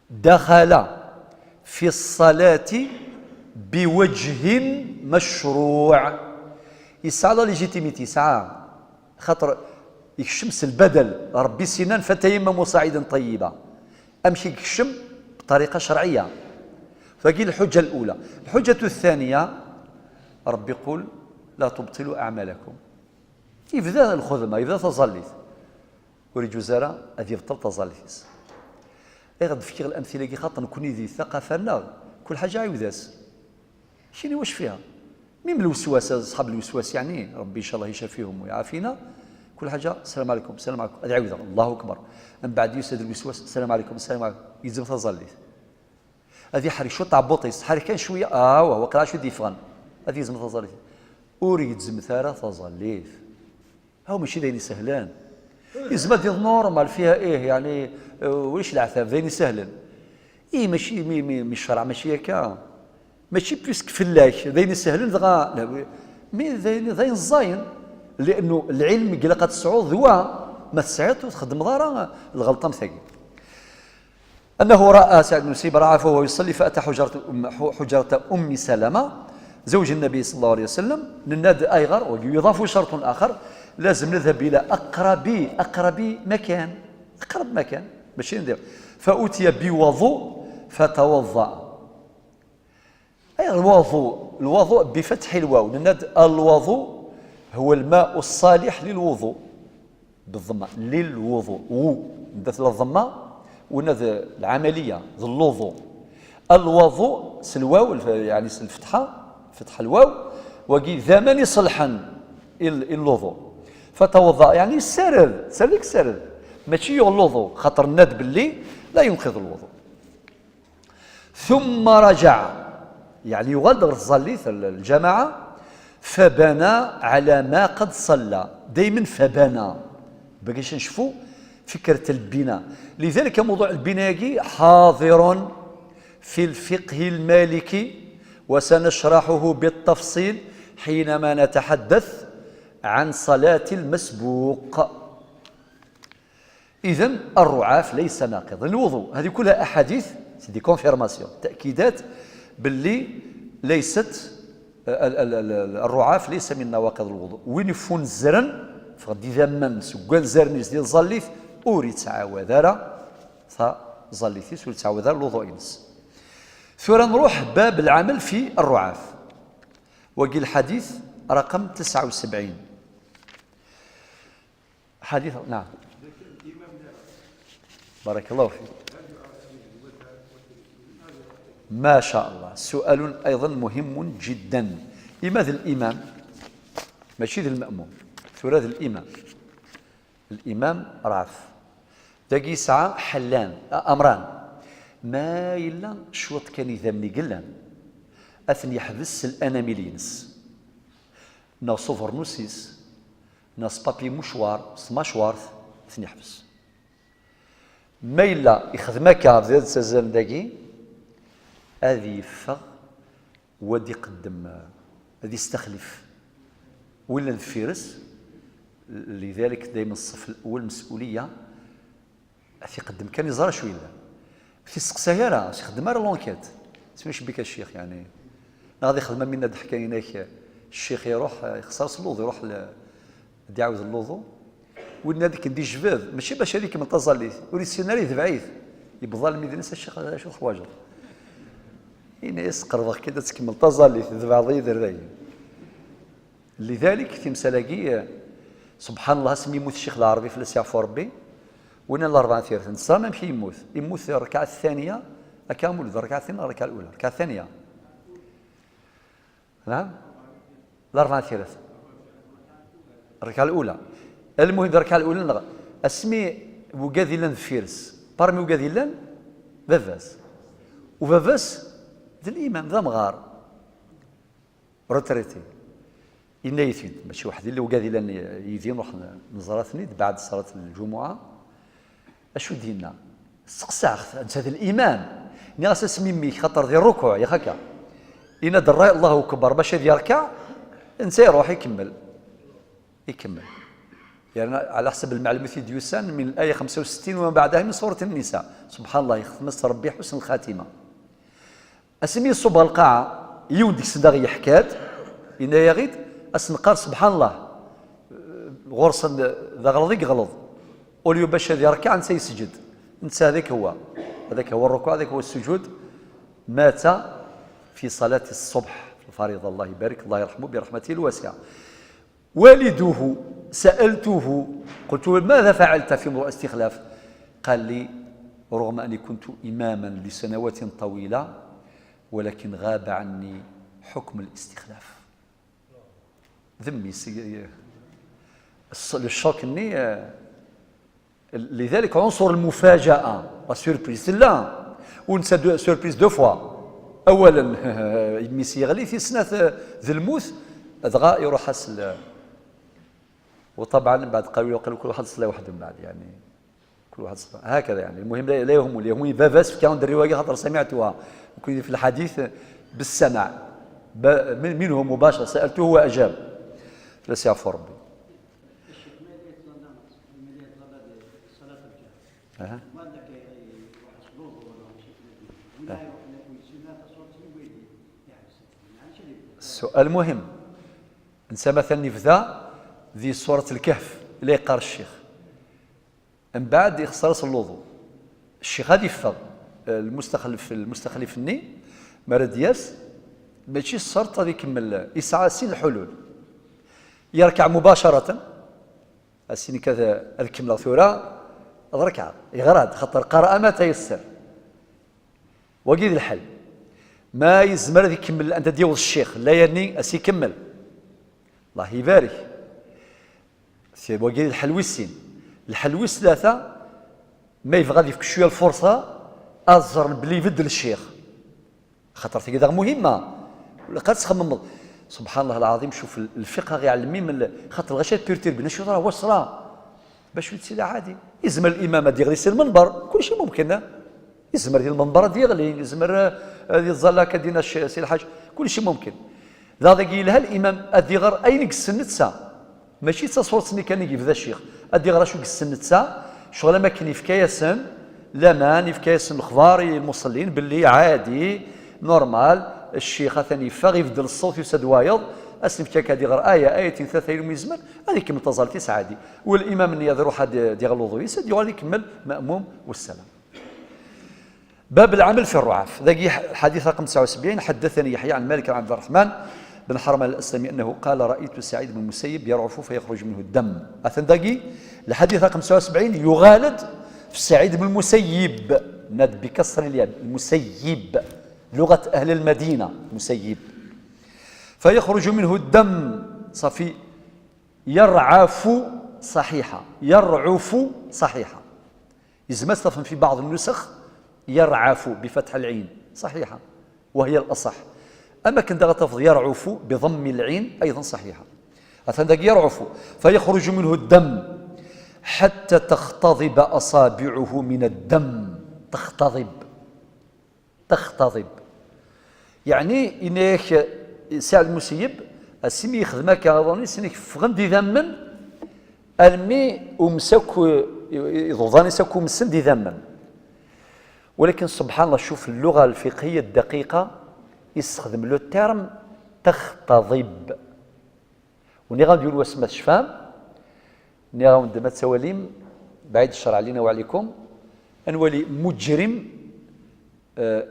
دخل في الصلاة بوجه مشروع. Yesɛa la légitimité, yesɛa. Xaṭer yekcem s lbadel. Ṛebbi s-yenna: "فتيمموا صعيدا طيبا". Amek i yekcem? بطريقة شرعية. Tagi lḥuǧǧa lula. الحجة الثانية، Ṛebbi yeqqul: "لا تبطلوا أعمالكم". Yebda lxedma, yebda taẓallit. Ur iǧuz ara ad yebṭel taẓallit-is. Ayɣer d-fkiɣ lamtila-agi? Xaṭer nekkni di taqafa-nneɣ, kul ḥaǧa ɛiwed-as. Kini wac fiha? Mim lweswas, aṣḥab lweswas, yeɛni, Ṛebbi ncallah icafihum u iɛafina, kul ḥaǧa, السلام عليكم، السلام عليكم, ad ɛiwdeɣ, Allahu akbar. Mbeɛd yusa-d lweswas, السلام عليكم، السلام عليكم, yegzem taẓallit. Ad iḥrek cwiṭ tɛebbuṭ-is, ḥrek kan cwiya, ah, wah, waqila acu d-yeffɣen. Ad yegzem taẓallit. Ur gezzmet ara taẓallit. Aw, mačči d ayen isehlen. Yezmer ad d-yaweḍ normal, fiha ih, yeɛni, eh, ulac leɛtab, d ayen isehlen. Ih, mačči, mi, mi, mi ccreɛ mačči akka. Mačči puisque fell-ak, d ayen isehlen, dɣa, la, mi d ayen, d ayen ẓẓayen. Li'annu lɛilm i ilaq ad tesɛuḍ d wa, ma tesɛiḍ-t ur txeddmeḍ ara lɣelṭa am tagi. أنه رأى سعيد بن المسيب رأى فهو يصلي فأتى حجرة أم، حجرة أم سلمة زوج النبي صلى الله عليه وسلم. Nenna-d ayɣer, ويضاف شرط آخر: لازم نذهب إلى أقرب، أقرب مكان، أقرب مكان، ماشي ندير. فأتي بوضوء فتوضأ. أي الوضوء؟ الوضوء بفتح الواو، nenna-d الوضوء هو الماء الصالح للوضوء. بالضمة، للوضوء. و، ندات الضمة، ونذ العملية، ذ اللوضو. الوضوء، سلواو، الف-، يعني سلفتحة، فتح الواو، وقي ذا من يصلحن ال-، اللوضو. فتوضأ، يعني سرد، سردك سرد. ماشي يغ اللوضو، خاطر الند باللي لا ينقض الوضوء. ثم رجع، يعني يغال دغ الزاليت ال-، الجماعة، فبنى على ما قد صلى. دايما فبنى. باقي شنشفو فكرة البناء. لذلك موضوع البناء يجي حاضر في الفقه المالكي، وسنشرحه بالتفصيل حينما نتحدث عن صلاة المسبوق. إذن الرعاف ليس ناقض الوضوء. هذه كلها أحاديث، c'est des confirmations، تأكيدات باللي ليست، ال-، ال-، ال-، ال-، الرعاف ليس من نواقض الوضوء. وين يفون الزرن، فغدي ذمن سكان زرنيس ديال الزليف، أوري تعاوذارا، فزليتيس وري تعاوذار الوضوء إنس. ثورة نروح باب العمل في الرعاف. وقي الحديث رقم تسعة وسبعين. حديث، نعم. بارك الله فيك. ما شاء الله. سؤال أيضا مهم جدا. إما ذا الإمام، ماشي ذا المأموم، ثورة ذا الإمام. الإمام رعف. داكي يسعى حلان، أمران. ما إلا شوط كان إذا مني قلان. أثني يحبس الأنامل ينس. ناصوف رنوسيس. ناس بابي مشوار، سماشوارث، ثني حبس. ما إلا يخدم هكا في هذا السزان داكي، هذه يفغ، وادي يقدم، هذه يستخلف. ولا الفيرس، لذلك دايما الصف الأول مسؤولية، غادي يقدم كان يزرع شوية. في السقساية راه يخدم على لونكيت. سميش بك الشيخ يعني. ناضي خدمة منا دحكا هناك، الشيخ يروح يخسر صلوض، يروح ل-، دي عاود اللوضو. ولنا ديك ندي جباب، ماشي باش هذيك من تزاليت، ولي سينا لي دبعيت. يبضل ميدنس الشيخ هذا شو خواجر. إنا يسقر ضغ كده تكمل تزاليت، دبع ضي دراي. لذلك تمسالاقي، سبحان الله، اسمي يموت الشيخ العربي في السي عفو ربي. Winna n larebɛa n tiret, neẓra amek i yemmut. Yemmut rrkaɛa ttaniya, akka am ulud, rrkaɛa ttaniya, rrkaɛa lula, rrkaɛa ttaniya. Naɛam? Larebɛa n tiret. Rrkaɛa lula. Almuhim, d rrkaɛa lula, neɣ asmi wigad yellan deffir-s, parmi wigad yellan, baba-s. Ubaba-s d limam, d amɣar. Retraité. Yenna-yi-t-id, mačči weḥd-i, llan wigad yellan yid-i, nruḥ neẓra-ten-id, beɛd ṣṣalat n lǧumuɛa. Acu d-yenna? Steqsaɣ-t, netta d limam. Nniɣ-as, asmi mmi-k, xaṭer di rrukuɛ, yak akka. Yenna-d, rray, Allahu akbar, bac ad yerkeɛ, netta iruḥ ikemmel. Ikemmel. Yerna, ɛla ḥsab lmeɛlumat i d-yusan, min laya xemsa u settin wa mbeɛdaha min surat Nnisa. Subḥan Llah, ixtem-as Rebbi ḥusn lxatima. Asmi iṣubb ɣer lqaɛa, yiwen deg-sen daɣ yeḥka-d, yenna-yaɣ-id, ad s-neqqar, Subḥan Llah, ɣur-sen d aɣleḍ i yeɣleḍ. Au lieu bac ad yerkeɛ, netta yesǧed. Netta hadaak huwa. Hadaak huwa rrukuɛ, hadaak huwa sujud. Mata fi ṣalati ṣṣubḥ, lfariḍa, Allah ibarik, Allah irḥemu bi raḥmatihi lwasiɛa. والده سألته، قلت له: ماذا فعلت في موضوع الاستخلاف؟ قال لي: رغم أني كنت إماما لسنوات طويلة، ولكن غاب عني حكم الاستخلاف. ذمي سي الص- الشوك ني لذلك عنصر المفاجأة، la surprise تلا، ونسى دو- surprise deux fois. أولا يميس يغلي، في سنة ذي الموت دغا يروح أسل. وطبعا بعد قالوا لي، قالوا كل واحد صلى وحده من بعد، يعني كل واحد صلى هكذا، يعني المهم لا، لا يهمني، يهمني باباس في كاون دري واقع خاطر سمعتها كنت في الحديث بالسمع، ب- من- منه مباشرة، سألته وأجاب. لا سيعفو ربي. أها. السؤال مهم. نسا مثلا يبدا ذي سورة الكهف، لا يقار الشيخ. من بعد يخسر الوضوء. الشيخ هذا يفض المستخلف، المستخلف الني مرد ياس، ماشي الشرط هذا يكمل، يسعى سين الحلول. يركع مباشرة، السين كذا الكملة ثورة، الركعة يغرد خطر قرأ ما تيسر. وقيد الحل ما يزمر ذي يكمل أنت ديوض الشيخ، لا يعني أسي يكمل. الله يبارك. سي وقيد الحل ويسين. الحل ويس ثلاثة، ما يبغى يفك شوية الفرصة، أزر بلي يبدل الشيخ. خاطر تيقي داغ مهمة. ولا قد تخمم، سبحان الله العظيم، شوف ال- الفقه غير يعلمني من ال- خاطر الغشاء بيرتيربي، نشوف راه واش صرا. باش يتسلى عادي. يزمر الإمام هاد يغلي سي المنبر، كل شيء ممكن. يزمر ديال المنبر هاد يغلي، يزمر، آه، هاد الزلاكة دينا الش- سي الحاج، كل شيء ممكن. ذا ذاك يلها الإمام هاد يغر أين يقسن نتسا. ماشي تصورتني كان يجيب ذا الشيخ. هاد يغر شو يقسن نتسا، شغل ما كان يفكا ياسن، لامان يفكا ياسن الخبار المصلين باللي عادي، نورمال، الشيخ ثاني يفاغ يبدل الصوت يسد وايض، اسن فكاك هاد يغر آية، آيتين، ثلاثة يوم يزمر، هذه كم تزال تسعة عادي. والإمام النياذ روح هاد ديغ الوضوء يسد، يقعد يكمل مأموم والسلام. باب العمل في الرعاف. ذاك الحديث رقم تسعة وسبعين، حدثني يحيى عن مالك عن عبد الرحمن بن حرملة الأسلمي أنه قال: رأيت سعيد بن المسيب يرعف فيخرج منه الدم. أثن داقي الحديث رقم تسعة وسبعين يغالد في سعيد بن المسيب، ناد بكسر الياء، المسيب، لغة أهل المدينة، مسيب. فيخرج منه الدم، صافي، يرعف صحيحة، يرعف صحيحة. يزمس في بعض النسخ يرعف بفتح العين، صحيحة، وهي الأصح. أما كنت غتفض يرعف بضم العين أيضا صحيحة. أثن داك يرعف، فيخرج منه الدم حتى تختضب أصابعه من الدم. تختضب، تختضب. يعني إنك سعد المسيب، السمي يخدم هكا غضوني، سنك فغن دي ذمن، المي ومسك، يضوضاني سكو مسن دي ذمن. ولكن سبحان الله، شوف اللغة الفقهية الدقيقة، يستخدم لو تيرم تختضب. وني غاودي نقول واسمه شفام، ني غاود ما تسواليم بعيد الشر علينا وعليكم، أنولي مجرم، آه،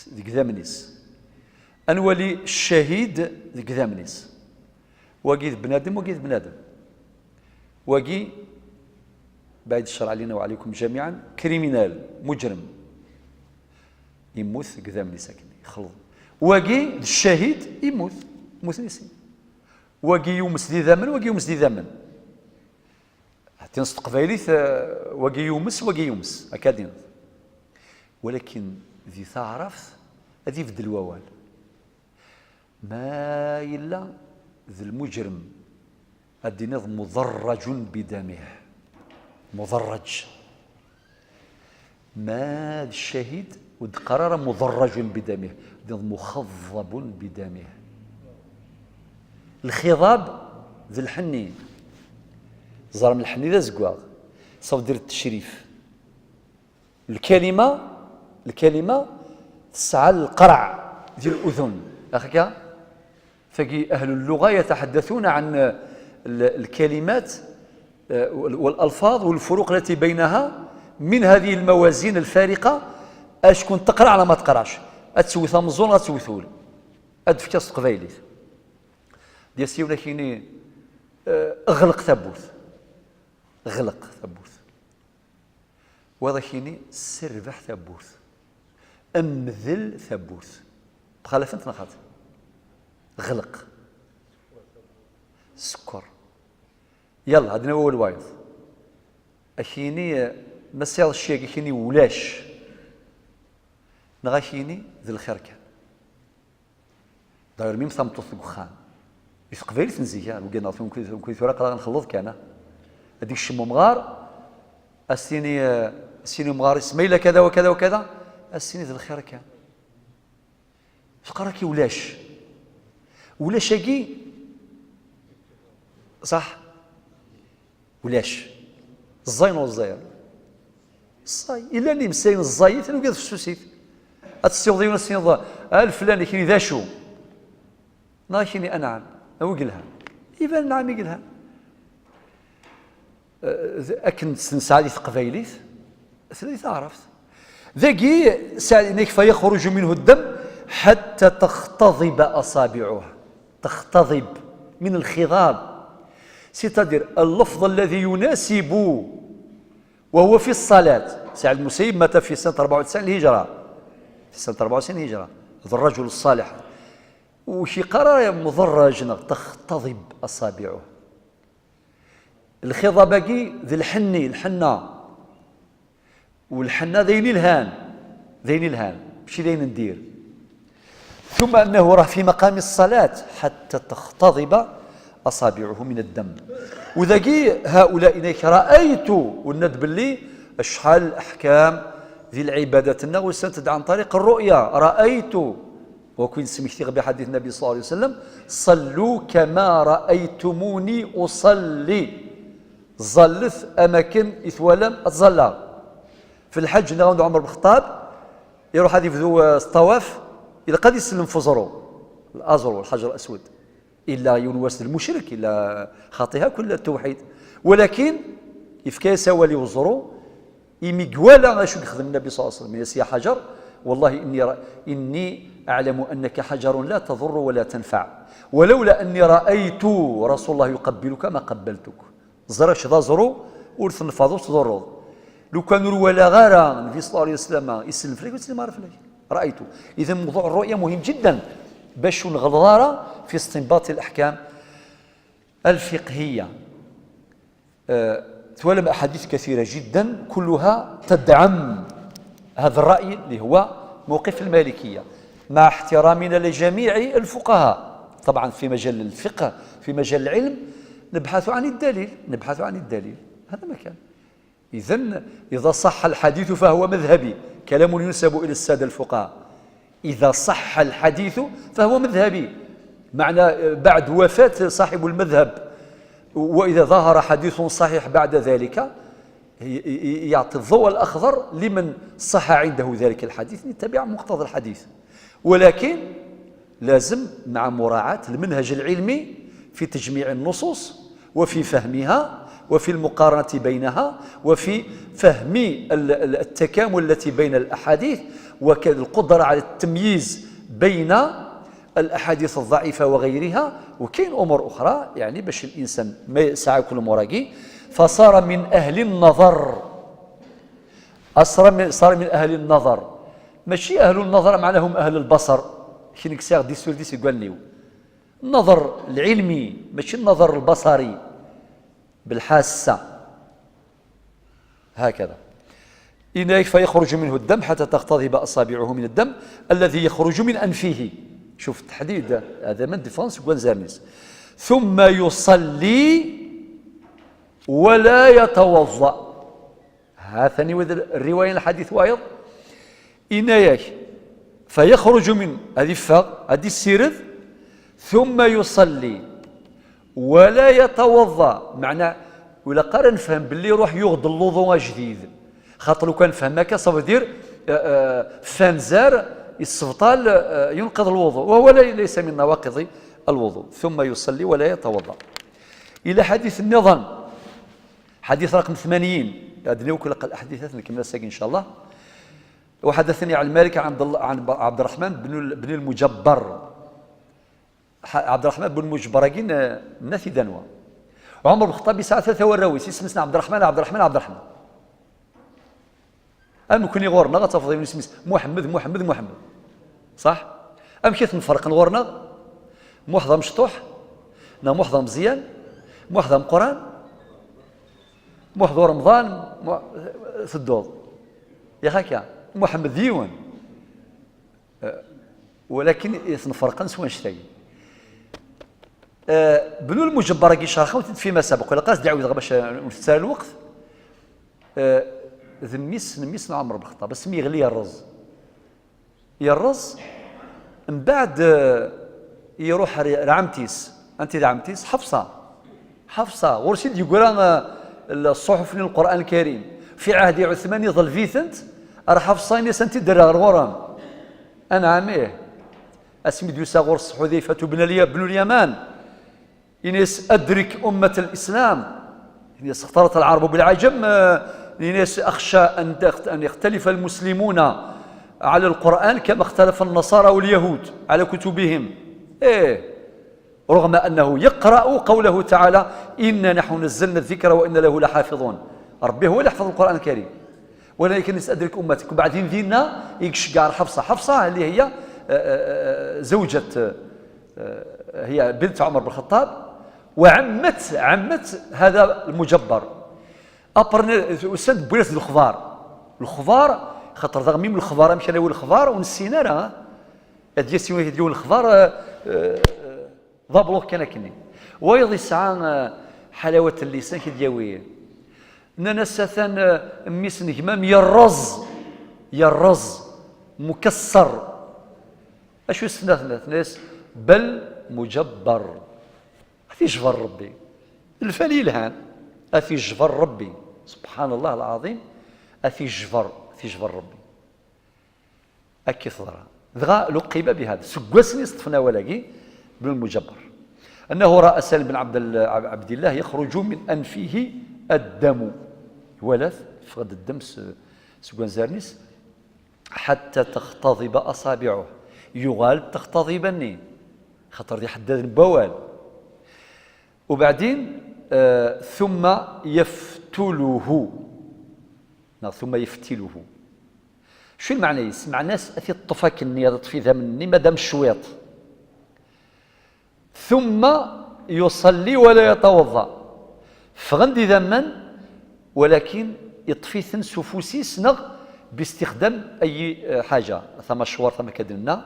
ديك ذا منيس. أنولي الشهيد ديك ذا منيس. واقي بنادم، واقي بنادم. واقي بعد الشر علينا وعليكم جميعا، criminel, مجرم. Yemmut deg idammen-is akken, yexleḍ. Wagi d ccahid, yemmut. Mmuten i sin. Wagi yumes d idammen, wagi yumes d idammen. Ḥatin s teqbaylit, eh, wagi yumes, wagi yumes. Akka ad d-iniḍ. Walakin di taɛrabt, ad ibeddel wawal. Ma yella d lmujrem, ad d-tiniḍ muḍerrajun bidamih. Muḍerraj. Ma d ccahid, ur d-qqar ara muḍerrajun bidamih, ad d-tiniḍ muxaḍḍabun bidamih. Lxiḍab d lḥenni. Ẓerm lḥenni d azeggaɣ. Ṣawdir ttecrif. Lkalima, lkalima tesɛa lqerɛ di l'udun. Akka? Tagi, أهل اللغة يتحدثون عن ال-، الكلمات, eh, والألفاظ والفروق التي بينها من هذه الموازين الفارقة, acku teqreɛ neɣ ma teqreɛx. Ad tewwet ameẓẓul, ad tewwet ul. Ad d-tefk s teqbaylit. Ad d-yas yiwen ad k-yini, eh, ɣleq tawwurt. Ɣleq tawwurt. Wayeḍ ad k-yini, sserbeḥ tawwurt. Mdel tawwurt. Mxalafent neɣ xaṭi? Ɣleq. Sekkeṛ. Yalla, ad d-nawi awal wayeḍ. Ad k-yini, ma tesɛiḍ cci-agi, ad k-yini ulac. Neɣ ad k-yini d lxir kan. D'ailleurs, même tameṭṭut deg uxxam. Di teqbaylit n zik, ah, wigi neɣ tura, tura aql-aɣ nxelleḍ kan, ah. Ad d-ikcem umɣar, ad s-tini, eh, ad s-tini umɣar-is, ma yella kada wa kada wa kada, ad s-tini d lxir kan. Teqqar-ak ulac. Ulac-agi, ṣaḥ? Ulac. Ẓẓay neɣ ẓẓay? Ẓẓay. Illan imeslayen ẓẓayit, nugi ad fessusit. Ad tessiweḍ yiwen ad s-tiniḍ, a leflan, ikni d acu? Neɣ ikni anɛam. A wi yelhan? Iban anɛam i yelhan. Eh, d-, akken tt-nesɛa di teqbaylit, tella di taɛrabt. Dagi, sɛinek, فيخرج منه الدم حتى تختضب أصابعه. تختضب من الخضاب. C'est-à-dire, اللفظ الذي يناسب وهو في الصلاة. سعيد المسيب مات في سنة أربعة وتسعين الهجرة. في سنة أربعة وتسعين الهجرة. هذا الرجل الصالح. وشي قرار مضرج نغ-، تختضب أصابعه. Lxiḍab-agi d lḥenni, lḥenna. Welḥenna d ayen ilhan, d ayen ilhan, mačči d ayen n dir. ثم أنه راه في مقام الصلاة حتى تختضب أصابعه من الدم. Udagi, هؤلاء إنك رأيت, وناد باللي شحال الأحكام ذي العبادة النغوسة عن طريق الرؤية، رأيت. وكن سمكتي بحديث النبي صلى الله عليه وسلم: "صلوا كما رأيتموني أصلي". Ẓallet am akken i twalam ad ẓalleɣ. Fi lḥeǧǧ, nniɣ-awen-d Ɛumer ben Xeṭṭab, iruḥ ad yebdu, eh, s ṭṭawaf, ilaq ad isellem f uẓru, l'aẓru, lḥaǧer aswed. Illa yiwen wass d lmucrek, illa xaṭi akk, illa ttewḥid. Walakin, yefka-yas awal i uẓru, imi iwala acu yexdem Nnabi صلى الله عليه وسلم, yenna-yas: "يا حجر، والله إني ر-، إني أعلم أنك حجر لا تضر ولا تنفع، ولولا أني رأيت رسول الله يقبلك ما قبلتك". Ẓriɣ-k d aẓru, ur tenfeḍ, ur tḍurreḍ. Lukan ur walaɣ ara Nnbi صلى الله عليه وسلم isellem fell-ak, ur ttsellim ara fell-ak. رأيت. إذا موضوع الرؤية مهم جدا باش ur nɣelleḍ ara في استنباط الأحكام الفقهية. آه، twalam أحاديث كثيرة جدا كلها تدعم هذا الرأي اللي هو موقف المالكية، مع احترامنا لجميع الفقهاء. طبعا في مجال الفقه، في مجال العلم، نبحث عن الدليل، نبحث عن الدليل. هذا ما كان. إذن إذا صح الحديث فهو مذهبي، كلام ينسب إلى السادة الفقهاء. إذا صح الحديث فهو مذهبي، معنى بعد وفاة صاحب المذهب، وإذا ظهر حديث صحيح بعد ذلك، ي-، ي-، يعطي الضوء الأخضر لمن صح عنده ذلك الحديث، يتبع مقتضى الحديث. ولكن لازم مع مراعاة المنهج العلمي في تجميع النصوص وفي فهمها وفي المقارنة بينها وفي فهم ال-، ال-، التكامل التي بين الأحاديث، والقدرة على التمييز بين الأحاديث الضعيفة وغيرها. وكاين أمور أخرى، يعني، باش الإنسان ما يسعى كل مراقي. فصار من أهل النظر. أصر من، صار من أهل النظر. ماشي أهل النظر معناهم أهل البصر. كي نكسي غدي سور دي سي قال ليو. النظر العلمي، ماشي النظر البصري بالحاسة. هكذا. إنايك فيخرج منه الدم حتى تختضب أصابعه من الدم الذي يخرج من أنفه. شوف التحديد، هذا من ديفرنس كوان زاميس. ثم يصلي ولا يتوضأ. ها ثاني وذ الرواية الحديث وايض. إنايك فيخرج من، هذه فاغ، هذه السيرد، ثم يصلي ولا يتوضأ. معنى، ولا قرا نفهم باللي يروح يغض الوضوء جديد. خاطر لو كان فهم هكا، صافي دير، آه، آه، فانزار، السبطال، آه، ينقض الوضوء، وهو لي-، ليس من نواقض الوضوء. ثم يصلي ولا يتوضأ. إلى حديث النظام، حديث رقم ثمانين. هاد نوكل الأحاديث نكمل الساق إن شاء الله. وحدثني عن مالك عن عبد الله، عن عبد الرحمن بن ال-، بن المجبر. ح-، عبد الرحمن بن المجبر كين، آه، ناثي دانوا. عمر بن الخطاب يسعى ثلاثة وراويس، اسم سنا عبد الرحمن، عبد الرحمن، عبد الرحمن. أم كوني غورنا غتفضي من اسم محمد، محمد، محمد. صح؟ أم كيف نفرق غورنا؟ موحد مشطوح، نا موحد مزيان، موحد مقران، موحد رمضان، مو-، سدوض. يا هكا، محمد ديون. آه، ولكن يتنفرقن سوا نشتاين. آه، بنو المجبر كي شرحه وتد فيما سبق، ولا قاس دعوة غير باش نفتح الوقت. آه، ذميس، نميس مع عمر بن الخطاب، بس مي يغلي الرز. يرز، من بعد، آه، يروح ر-، رعمتيس. أنت رعمتيس؟ حفصة. حفصة. غورسي ديقرا، آه، الصحف للقرآن الكريم. في عهد عثمان يظل فيثنت، أر حفصة إني سنتي درا غورام. أنا عميه. أسمي ديوسا غورس حذيفة بن الي-، بن اليمان. إنيس أدرك أمة الإسلام. إنيس اختلط العرب بالعجم، آه، إنيس أخشى أن تخت-، أن يختلف المسلمون على القرآن كما اختلف النصارى واليهود على كتبهم. إيه. رغم أنه يقرأ قوله تعالى: "إنا نحن نزلنا الذكر وإنا له لحافظون". ربي هو اللي يحفظ القرآن الكريم. "ولكن يستدرك أمتك". وبعدين دينا يكشقار حفصة. حفصة اللي هي، آه، آه، آه، زوجة، آه، هي بنت عمر بن الخطاب، وعمت، عمت هذا المجبر. أبرن-، وسند بويس الخضار. الخضار، خاطر ذا ميم الخضار، مش أنا الخضار، ونسينا راه. أدي سيوي يديو الخضار، آه، آه، ضابلوغ كان كني. ويض يسعى، آه، حلاوة اللسان كي دياوي. نانا ساثان، آه، ميس نجمام يرز، يرز، مكسر. أشو السنة ثلاث ناس؟ بل مجبر. أثي جبر ربي. الفال يلهان. أثي جبر ربي. سبحان الله العظيم. أثي جبر، أثي جبر ربي. أكي تضرع. دغا لقب بهذا. سقوسني صدفنا ولاقي بن المجبر. أنه رأى سالم بن عبد ال-، عب-، عبد الله يخرج من أنفه الدم. ولات فقد الدم س-، سقوان زارنيس حتى تختضب أصابعه. يغال تختضبني. خاطر دي حداد بوال. وبعدين، آه، ثم يفتله. نعم، ثم يفتله. شو المعنى يس؟ معناس أثي الطفاك النية، تطفي ذا مني، مادام شويط. ثم يصلي ولا يتوضأ. فغندي ذمن، ولكن يطفي ثن سفوسي سنغ باستخدام أي حاجة. ثم شوار، ثم كدنا.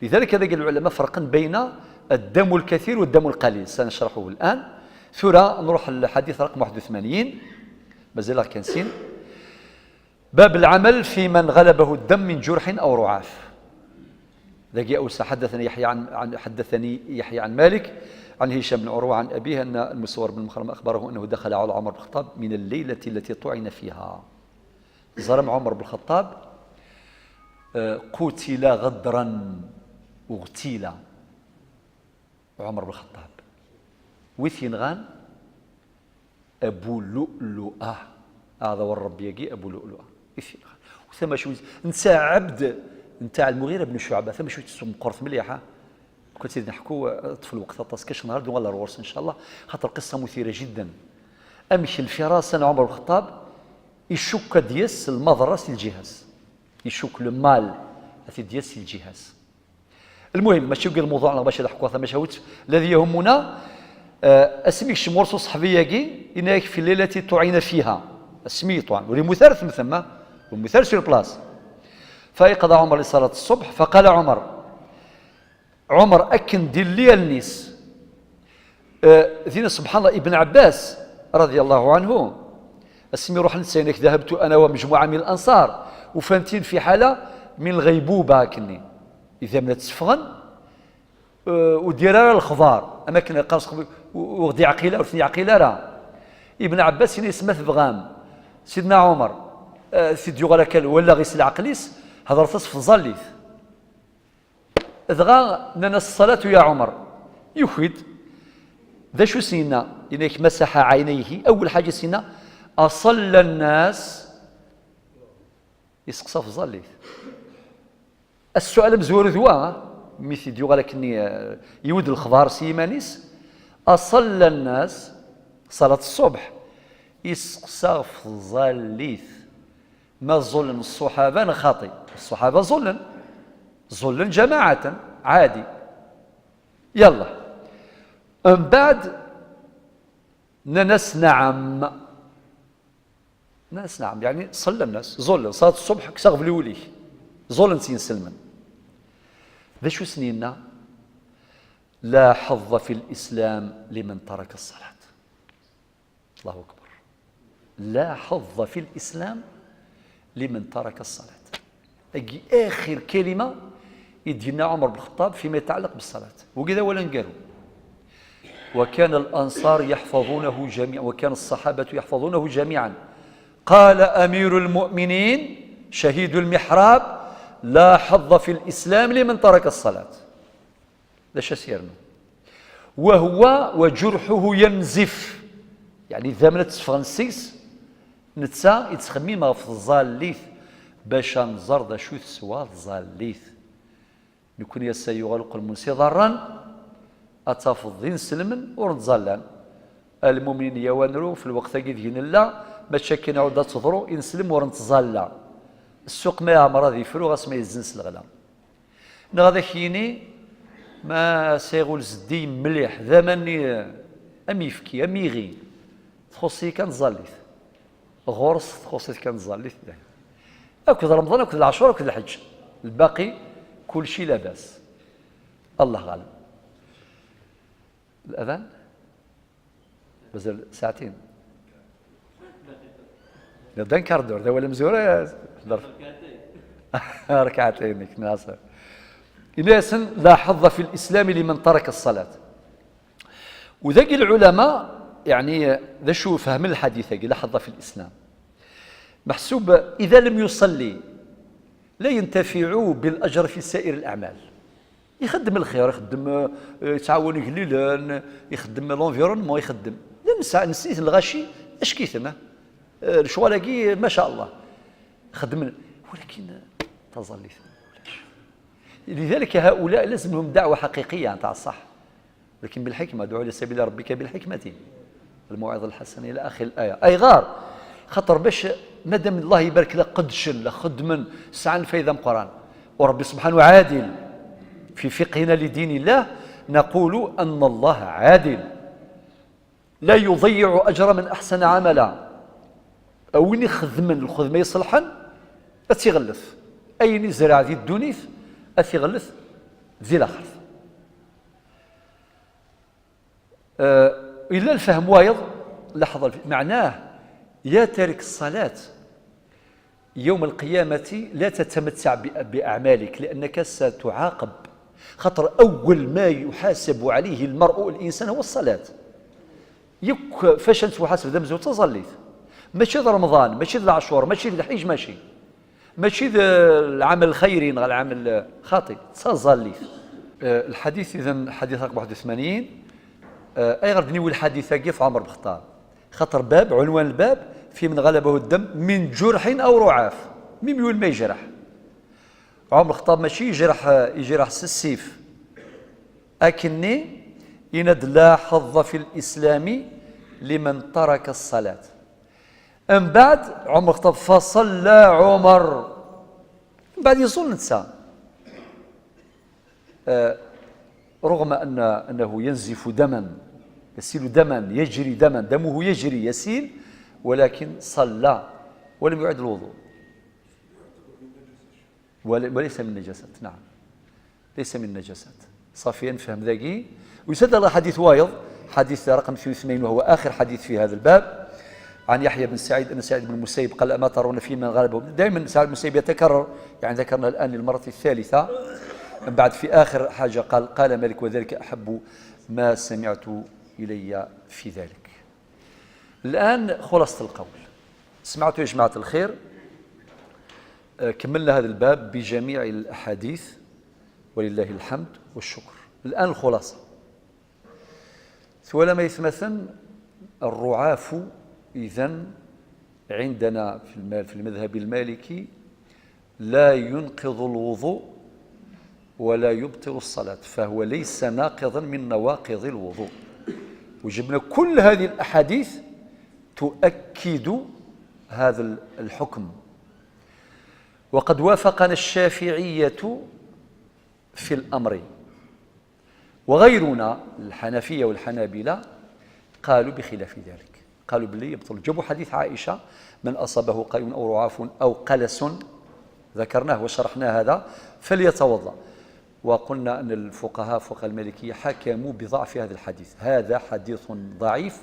لذلك هذا قال العلماء فرقا بين الدم الكثير والدم القليل، سنشرحه الآن. ثورة نروح للحديث رقم واحد وثمانين، مازال كان سين. باب العمل في من غلبه الدم من جرح أو رعاف. ذاك أوسع، حدثني يحيى عن، عن، حدثني يحيى عن مالك عن هشام بن عروة عن أبيه أن المسور بن مخرم أخبره أنه دخل على عمر بن الخطاب من الليلة التي طعن فيها. زرم عمر بن الخطاب، آه، قتل غدرا، اغتيل عمر بن الخطاب. ويث ينغان أبو لؤلؤة. هذا هو الرب يجي أبو لؤلؤة. وثما شو نسى عبد نتاع المغيرة بن شعبة، ثما شو تسمى قرث مليحة. كنت إذا نحكوا، آه، طفل وقت أطاس كاش نهار دون الله الورس إن شاء الله، خاطر قصة مثيرة جدًا. Amek lfirasa n Ɛumer Lxeṭṭab icukk ad d-yas lmaḍerra si lǧiha-s. Icukk le mal ad t-id-yas si lǧiha-s. Lmuhim, mačči deg lmewḍuɛ neɣ bac ad ḥkuɣ tamacahut, الذي يهمنا, eh, asmi yekcem ɣur-s uṣeḥbi-agi, yenna-yak في الليلة طعن فيها. Asmi yeṭɛan, ur yemmut ara temtem, ah, ur yemmut ara sur place. فأيقظ عمر لصلاة الصبح، فقال عمر، Ɛumer akken d-illi allen-is. Eh, dinna, subḥan Allah, Ibn Ɛebbas, رضي الله عنه, asmi ruḥen sɛin-ak ذهبت أنا ومجموعة من الأنصار, ufan-t-in في حالة من الغيبوبة akkenni. Idammen ad tteffɣen, eh, ur d-yerri ara lexbar, am akken qqaren s teqbaylit, ur, ur ɣ-d-yeɛqil ara, ur ten-yeɛqil ara. Ibn Ɛebbas yenna-yas ma tebɣam Sidna Ɛumer, eh, t-id-yuɣal akka wallaɣ-is, leɛqel-is, hedṛet-as f tẓallit. Dɣa nnan-as: الصلاة يا عمر. Yuki-d. D acu s-yenna? Yenna-ak: مسح عينيه. Awel ḥaǧa s-yenna: أصلى الناس؟ Yesteqsa f tẓallit. Assual amezwaru d wa, mi t-id-yuɣal akkenni, eh, yewwi-d lexbar s yiman-is: أصلى الناس صلاة الصبح؟ Yesteqsa f tẓallit. Ma ẓẓullen ṣṣuḥaba neɣ xaṭi? Ṣṣuḥaba ẓẓullen. Ẓẓullen ǧamaɛatan, ɛadi. Yalla. Mbeɛd nnan-as: نعم. Nnan-as: نعم, yeɛni ṣellan-as, ẓẓullen. Ṣalat ṣṣubḥ, kkes aɣbel i wul-ik. Ẓẓullen-tt yinselmen. D acu i sen-yenna? لا حظ في الإسلام لمن ترك الصلاة. Allahu akbar. لا حظ في الإسلام لمن ترك الصلاة. Agi axir kalima i d-yenna Ɛumer ben Lxeṭṭab fima yetɛelleq bṣṣalat. Wagi d awal aneggaru. وكان الأنصار يحفظونه جميعا، وكان الصحابة يحفظونه جميعا. قال أمير المؤمنين شهيد المحراب: لا حظ في الإسلام لمن ترك الصلاة. D acu as-yernu? وهو وجرحه ينزف. Yeɛni idammen ad tteffɣen seg-s, netta yettxemmim ɣef tẓallit, bac ad nẓer d acu teswa tẓallit. Nekkni ass-a yuɣal uqelmun s iḍarren, ad tafeḍ d inselmen ur nettẓallan. Almumnin yawanru, f lweqt-agi deg nella, mačči akken ɛud ad teḍru, inselmen ur nettẓalla. Ssuq ma yeɛmer ad yefru, ɣas ma yezzen s leɣla. Neɣ ad ak-yini, ma sɛiɣ ul zeddigen mliḥ, d aman-nni am yefki, am yiɣi, txuṣ-iyi kan tẓallit. Ɣur-s txuṣ-it kan tẓallit. Akked Remḍan, akked Lɛacur, akked Lḥeǧǧ. Lbaqi, kulci labas. Allah ɣaleb. L'adan? Mazal saɛtin. D un quart d'heure, d awal amezwaru, eh, ḍerf. Rakaɛtayn, nek nasa. Yenna-yasen: لا حظ في الإسلام لمن ترك الصلاة. U dagi lɛulama, yeɛni, d acu fehmen lḥadit-agi, لا حظ في الإسلام. Meḥsub, إذا لم يصلي، لا ينتفع بالأجر في سائر الأعمال. Ixeddem lxir, ixeddem, eh, yettɛawan igellilen, ixeddem l'environnement, ixeddem. La nesɛa, nessen-iten lɣaci, acki-ten, eh, lecɣal-agi, ma sha Allah. Xeddmen, walakin, eh, taẓallit, ulac. لذلك هؤلاء لازم لهم دعوة حقيقية نتاع الصح. لكن بالحكمة، ادع إلى سبيل ربك بالحكمة. الموعظة الحسنة إلى آخر الآية. Ayɣer? Xaṭer bac, madam Allah ibarek, la qeddcen, la xeddmen, sɛan lfayda meqqren. U Ṛebbi subḥanahu عادل. في فقهنا لدين الله نقول أن الله عادل. لا يضيع أجر من أحسن عملا. A win ixedmen lxedma iṣelḥen, ad tt-iɣellet. Ayen izreɛ di ddunit, ad t-iɣellet di laxert. آه، إلا الفهم وايض، لحظة الف-، معناه: يا تارك الصلاة، يوم القيامة لا تتمتع ب-، بأعمالك، لأنك ستعاقب. خاطر أول ما يحاسب عليه المرء، الإنسان، هو الصلاة. Yakk fac ad nettwaḥaseb d amezwaru, d taẓallit. Mačči d Remḍan, mačči d Lɛacur, mačči d Lḥiǧ, mačči. Mačči d, eh, lɛamal lxayri neɣ lɛamal, eh, xaṭi, d taẓallit. Eh, lḥadit, idan, lḥadit raqem waḥed u tmanyin, eh, ayɣer d-niwi lḥadit-agi f Ɛumer Bexṭab? Xaṭer bab, عنوان الباب: في من غلبه الدم من جرح أو رعاف. Mim yiwen ma yejreḥ. Ɛumer Bexṭab mačči yejreḥ, yejreḥ s ssif. Akkenni, yenna-d: لا حظ في الإسلام لمن ترك الصلاة. من بعد عمر خطب فصلى عمر. من بعد يظن نسى. آه، رغم أن، أنه ينزف دما، يسيل دما، يجري دما، دمه يجري، يسيل، ولكن صلى ولم يعد الوضوء. ول-، وليس من النجاسات، نعم. ليس من النجاسات. صافي، نفهم ذاكي. ويسد على حديث وايض، حديث رقم اثنين وثمانين، وهو آخر حديث في هذا الباب، عن يحيى بن سعيد أن سعيد بن المسيب قال: "أما ترون في من غلبه؟" دائما سعيد بن المسيب يتكرر، يعني ذكرنا الآن للمرة الثالثة. من بعد في آخر حاجة قال: "قال مالك: وذلك أحب ما سمعت إلي في ذلك". الآن خلاصة القول، سمعتوا يا جماعة الخير، آه، كملنا هذا الباب بجميع الأحاديث، ولله الحمد والشكر. الآن الخلاصة. ثولا ما يثمثن الرعاف، إذن عندنا في الم-، في المذهب المالكي لا ينقض الوضوء ولا يبطل الصلاة، فهو ليس ناقضا من نواقض الوضوء. وجبنا كل هذه الأحاديث تؤكد هذا ال-، الحكم. وقد وافقنا الشافعية في الأمر، وغيرنا الحنفية والحنابلة قالوا بخلاف ذلك، قالوا باللي يبطل. جابوا حديث عائشة: "من أصابه قيء أو رعاف أو قلس"، ذكرناه وشرحناه هذا، "فليتوضأ". وقلنا أن الفقهاء، فقهاء المالكية، حكموا بضعف هذا الحديث. هذا حديث ضعيف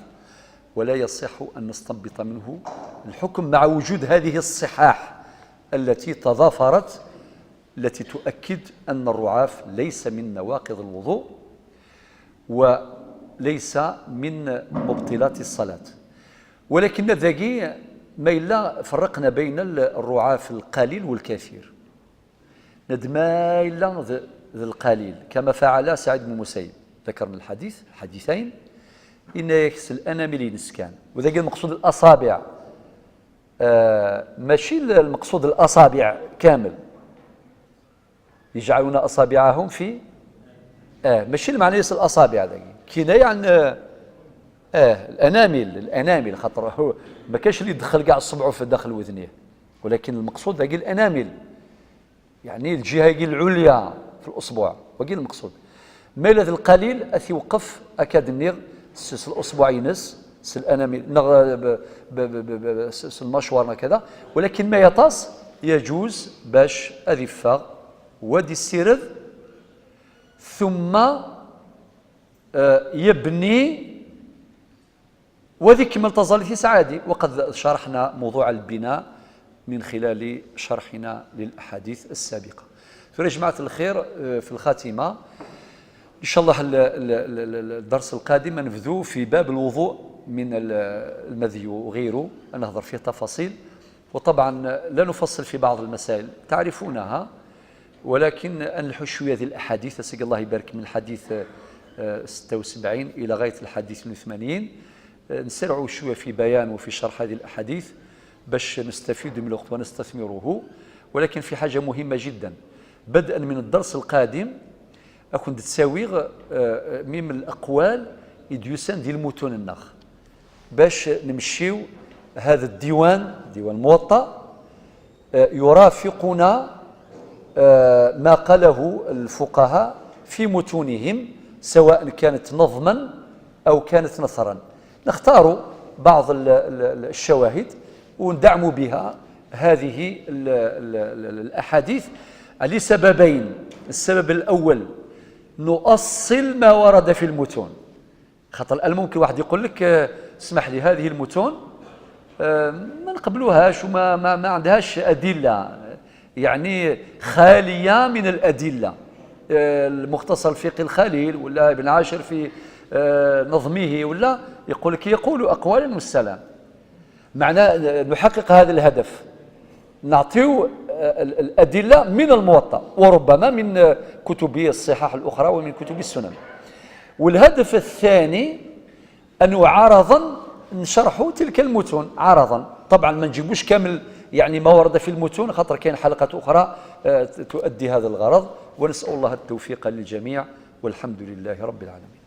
ولا يصح أن نستنبط منه الحكم مع وجود هذه الصحاح التي تضافرت، التي تؤكد أن الرعاف ليس من نواقض الوضوء وليس من مبطلات الصلاة. ولكن ذاكي ما إلا فرقنا بين ال-، الرعاف القليل والكثير. ند ما إلا ذ-، ذ القليل، كما فعل سعيد بن مسيب. ذكرنا الحديث، الحديثين، إن يكس الأنامل ينسكان. وذاكي المقصود الأصابع. آه، ماشي ال-، المقصود الأصابع كامل. يجعلون أصابعهم في، آه، ماشي المعنى يس الأصابع ذاكي. كناية عن، آه، آه، الأنامل، الأنامل، خاطر هو ما كاش اللي يدخل كاع الصبع في داخل وذنيه. ولكن المقصود ذاكي الأنامل. يعني الجهة كي العليا في الأصبع، وكي المقصود. ما إلا ذ القليل أثيوقف أكاد النيغ س-، س الأصبع ينس، س الأنامل، نغ ب-، ب-، ب-، ب-، ب-، س-، س المشوار كذا، ولكن ما يطاس يجوز باش أذفاغ ودي السيرذ، ثم، آه، يبني وذي كمل تظل في سعادي، وقد شرحنا موضوع البناء من خلال شرحنا للأحاديث السابقة. ثورة جماعة الخير، آه، في الخاتمة، إن شاء الله ال-، ال-، ال-، ال-، الدرس القادم نبذو في باب الوضوء من ال-، المذي وغيره، نهضر فيه تفاصيل. وطبعا لا نفصل في بعض المسائل تعرفونها، ولكن نلحو شوية ذي الأحاديث، أسأل الله يبارك من الحديث، آه، ستة وسبعين إلى غاية الحديث اثنين وثمانين. آه، نسرعوا شوية في بيان وفي شرح هذه الأحاديث باش نستفيد من الوقت ونستثمره. ولكن في حاجة مهمة جدا، بدءا من الدرس القادم أكون تساويغ، آه، ميم الأقوال إديوسان دي المتون النخ، باش نمشيو هذا الديوان، ديوان الموطأ، آه، يرافقنا، آه، ما قاله الفقهاء في متونهم، سواء كانت نظما أو كانت نثرا. نختار بعض ال-، ال-، ال-، الشواهد وندعم بها هذه ال-، ال-، ال-، ال-، الأحاديث لسببين. السبب الأول، نؤصل ما ورد في المتون. خاطر الآن ممكن واحد يقول لك، آه، اسمح لي، هذه المتون، آه، ما نقبلوهاش وما، ما، ما عندهاش أدلة، يعني خالية من الأدلة. آه، المختصر الفقهي الخليل ولا ابن عاشر في، آه، نظمه، ولا يقول لك: "يقول أقوالا والسلام". معناه نحقق هذا الهدف، نعطيو، آه، ال-، الأدلة من الموطأ، وربما من، آه، كتب الصحاح الأخرى ومن كتب السنن. والهدف الثاني أنه عرضا نشرحوا تلك المتون عرضا. طبعا ما نجيبوش كامل، يعني، ما ورد في المتون، خاطر كاين حلقات أخرى، آه، ت-، تؤدي هذا الغرض. ونسأل الله التوفيق للجميع، والحمد لله رب العالمين.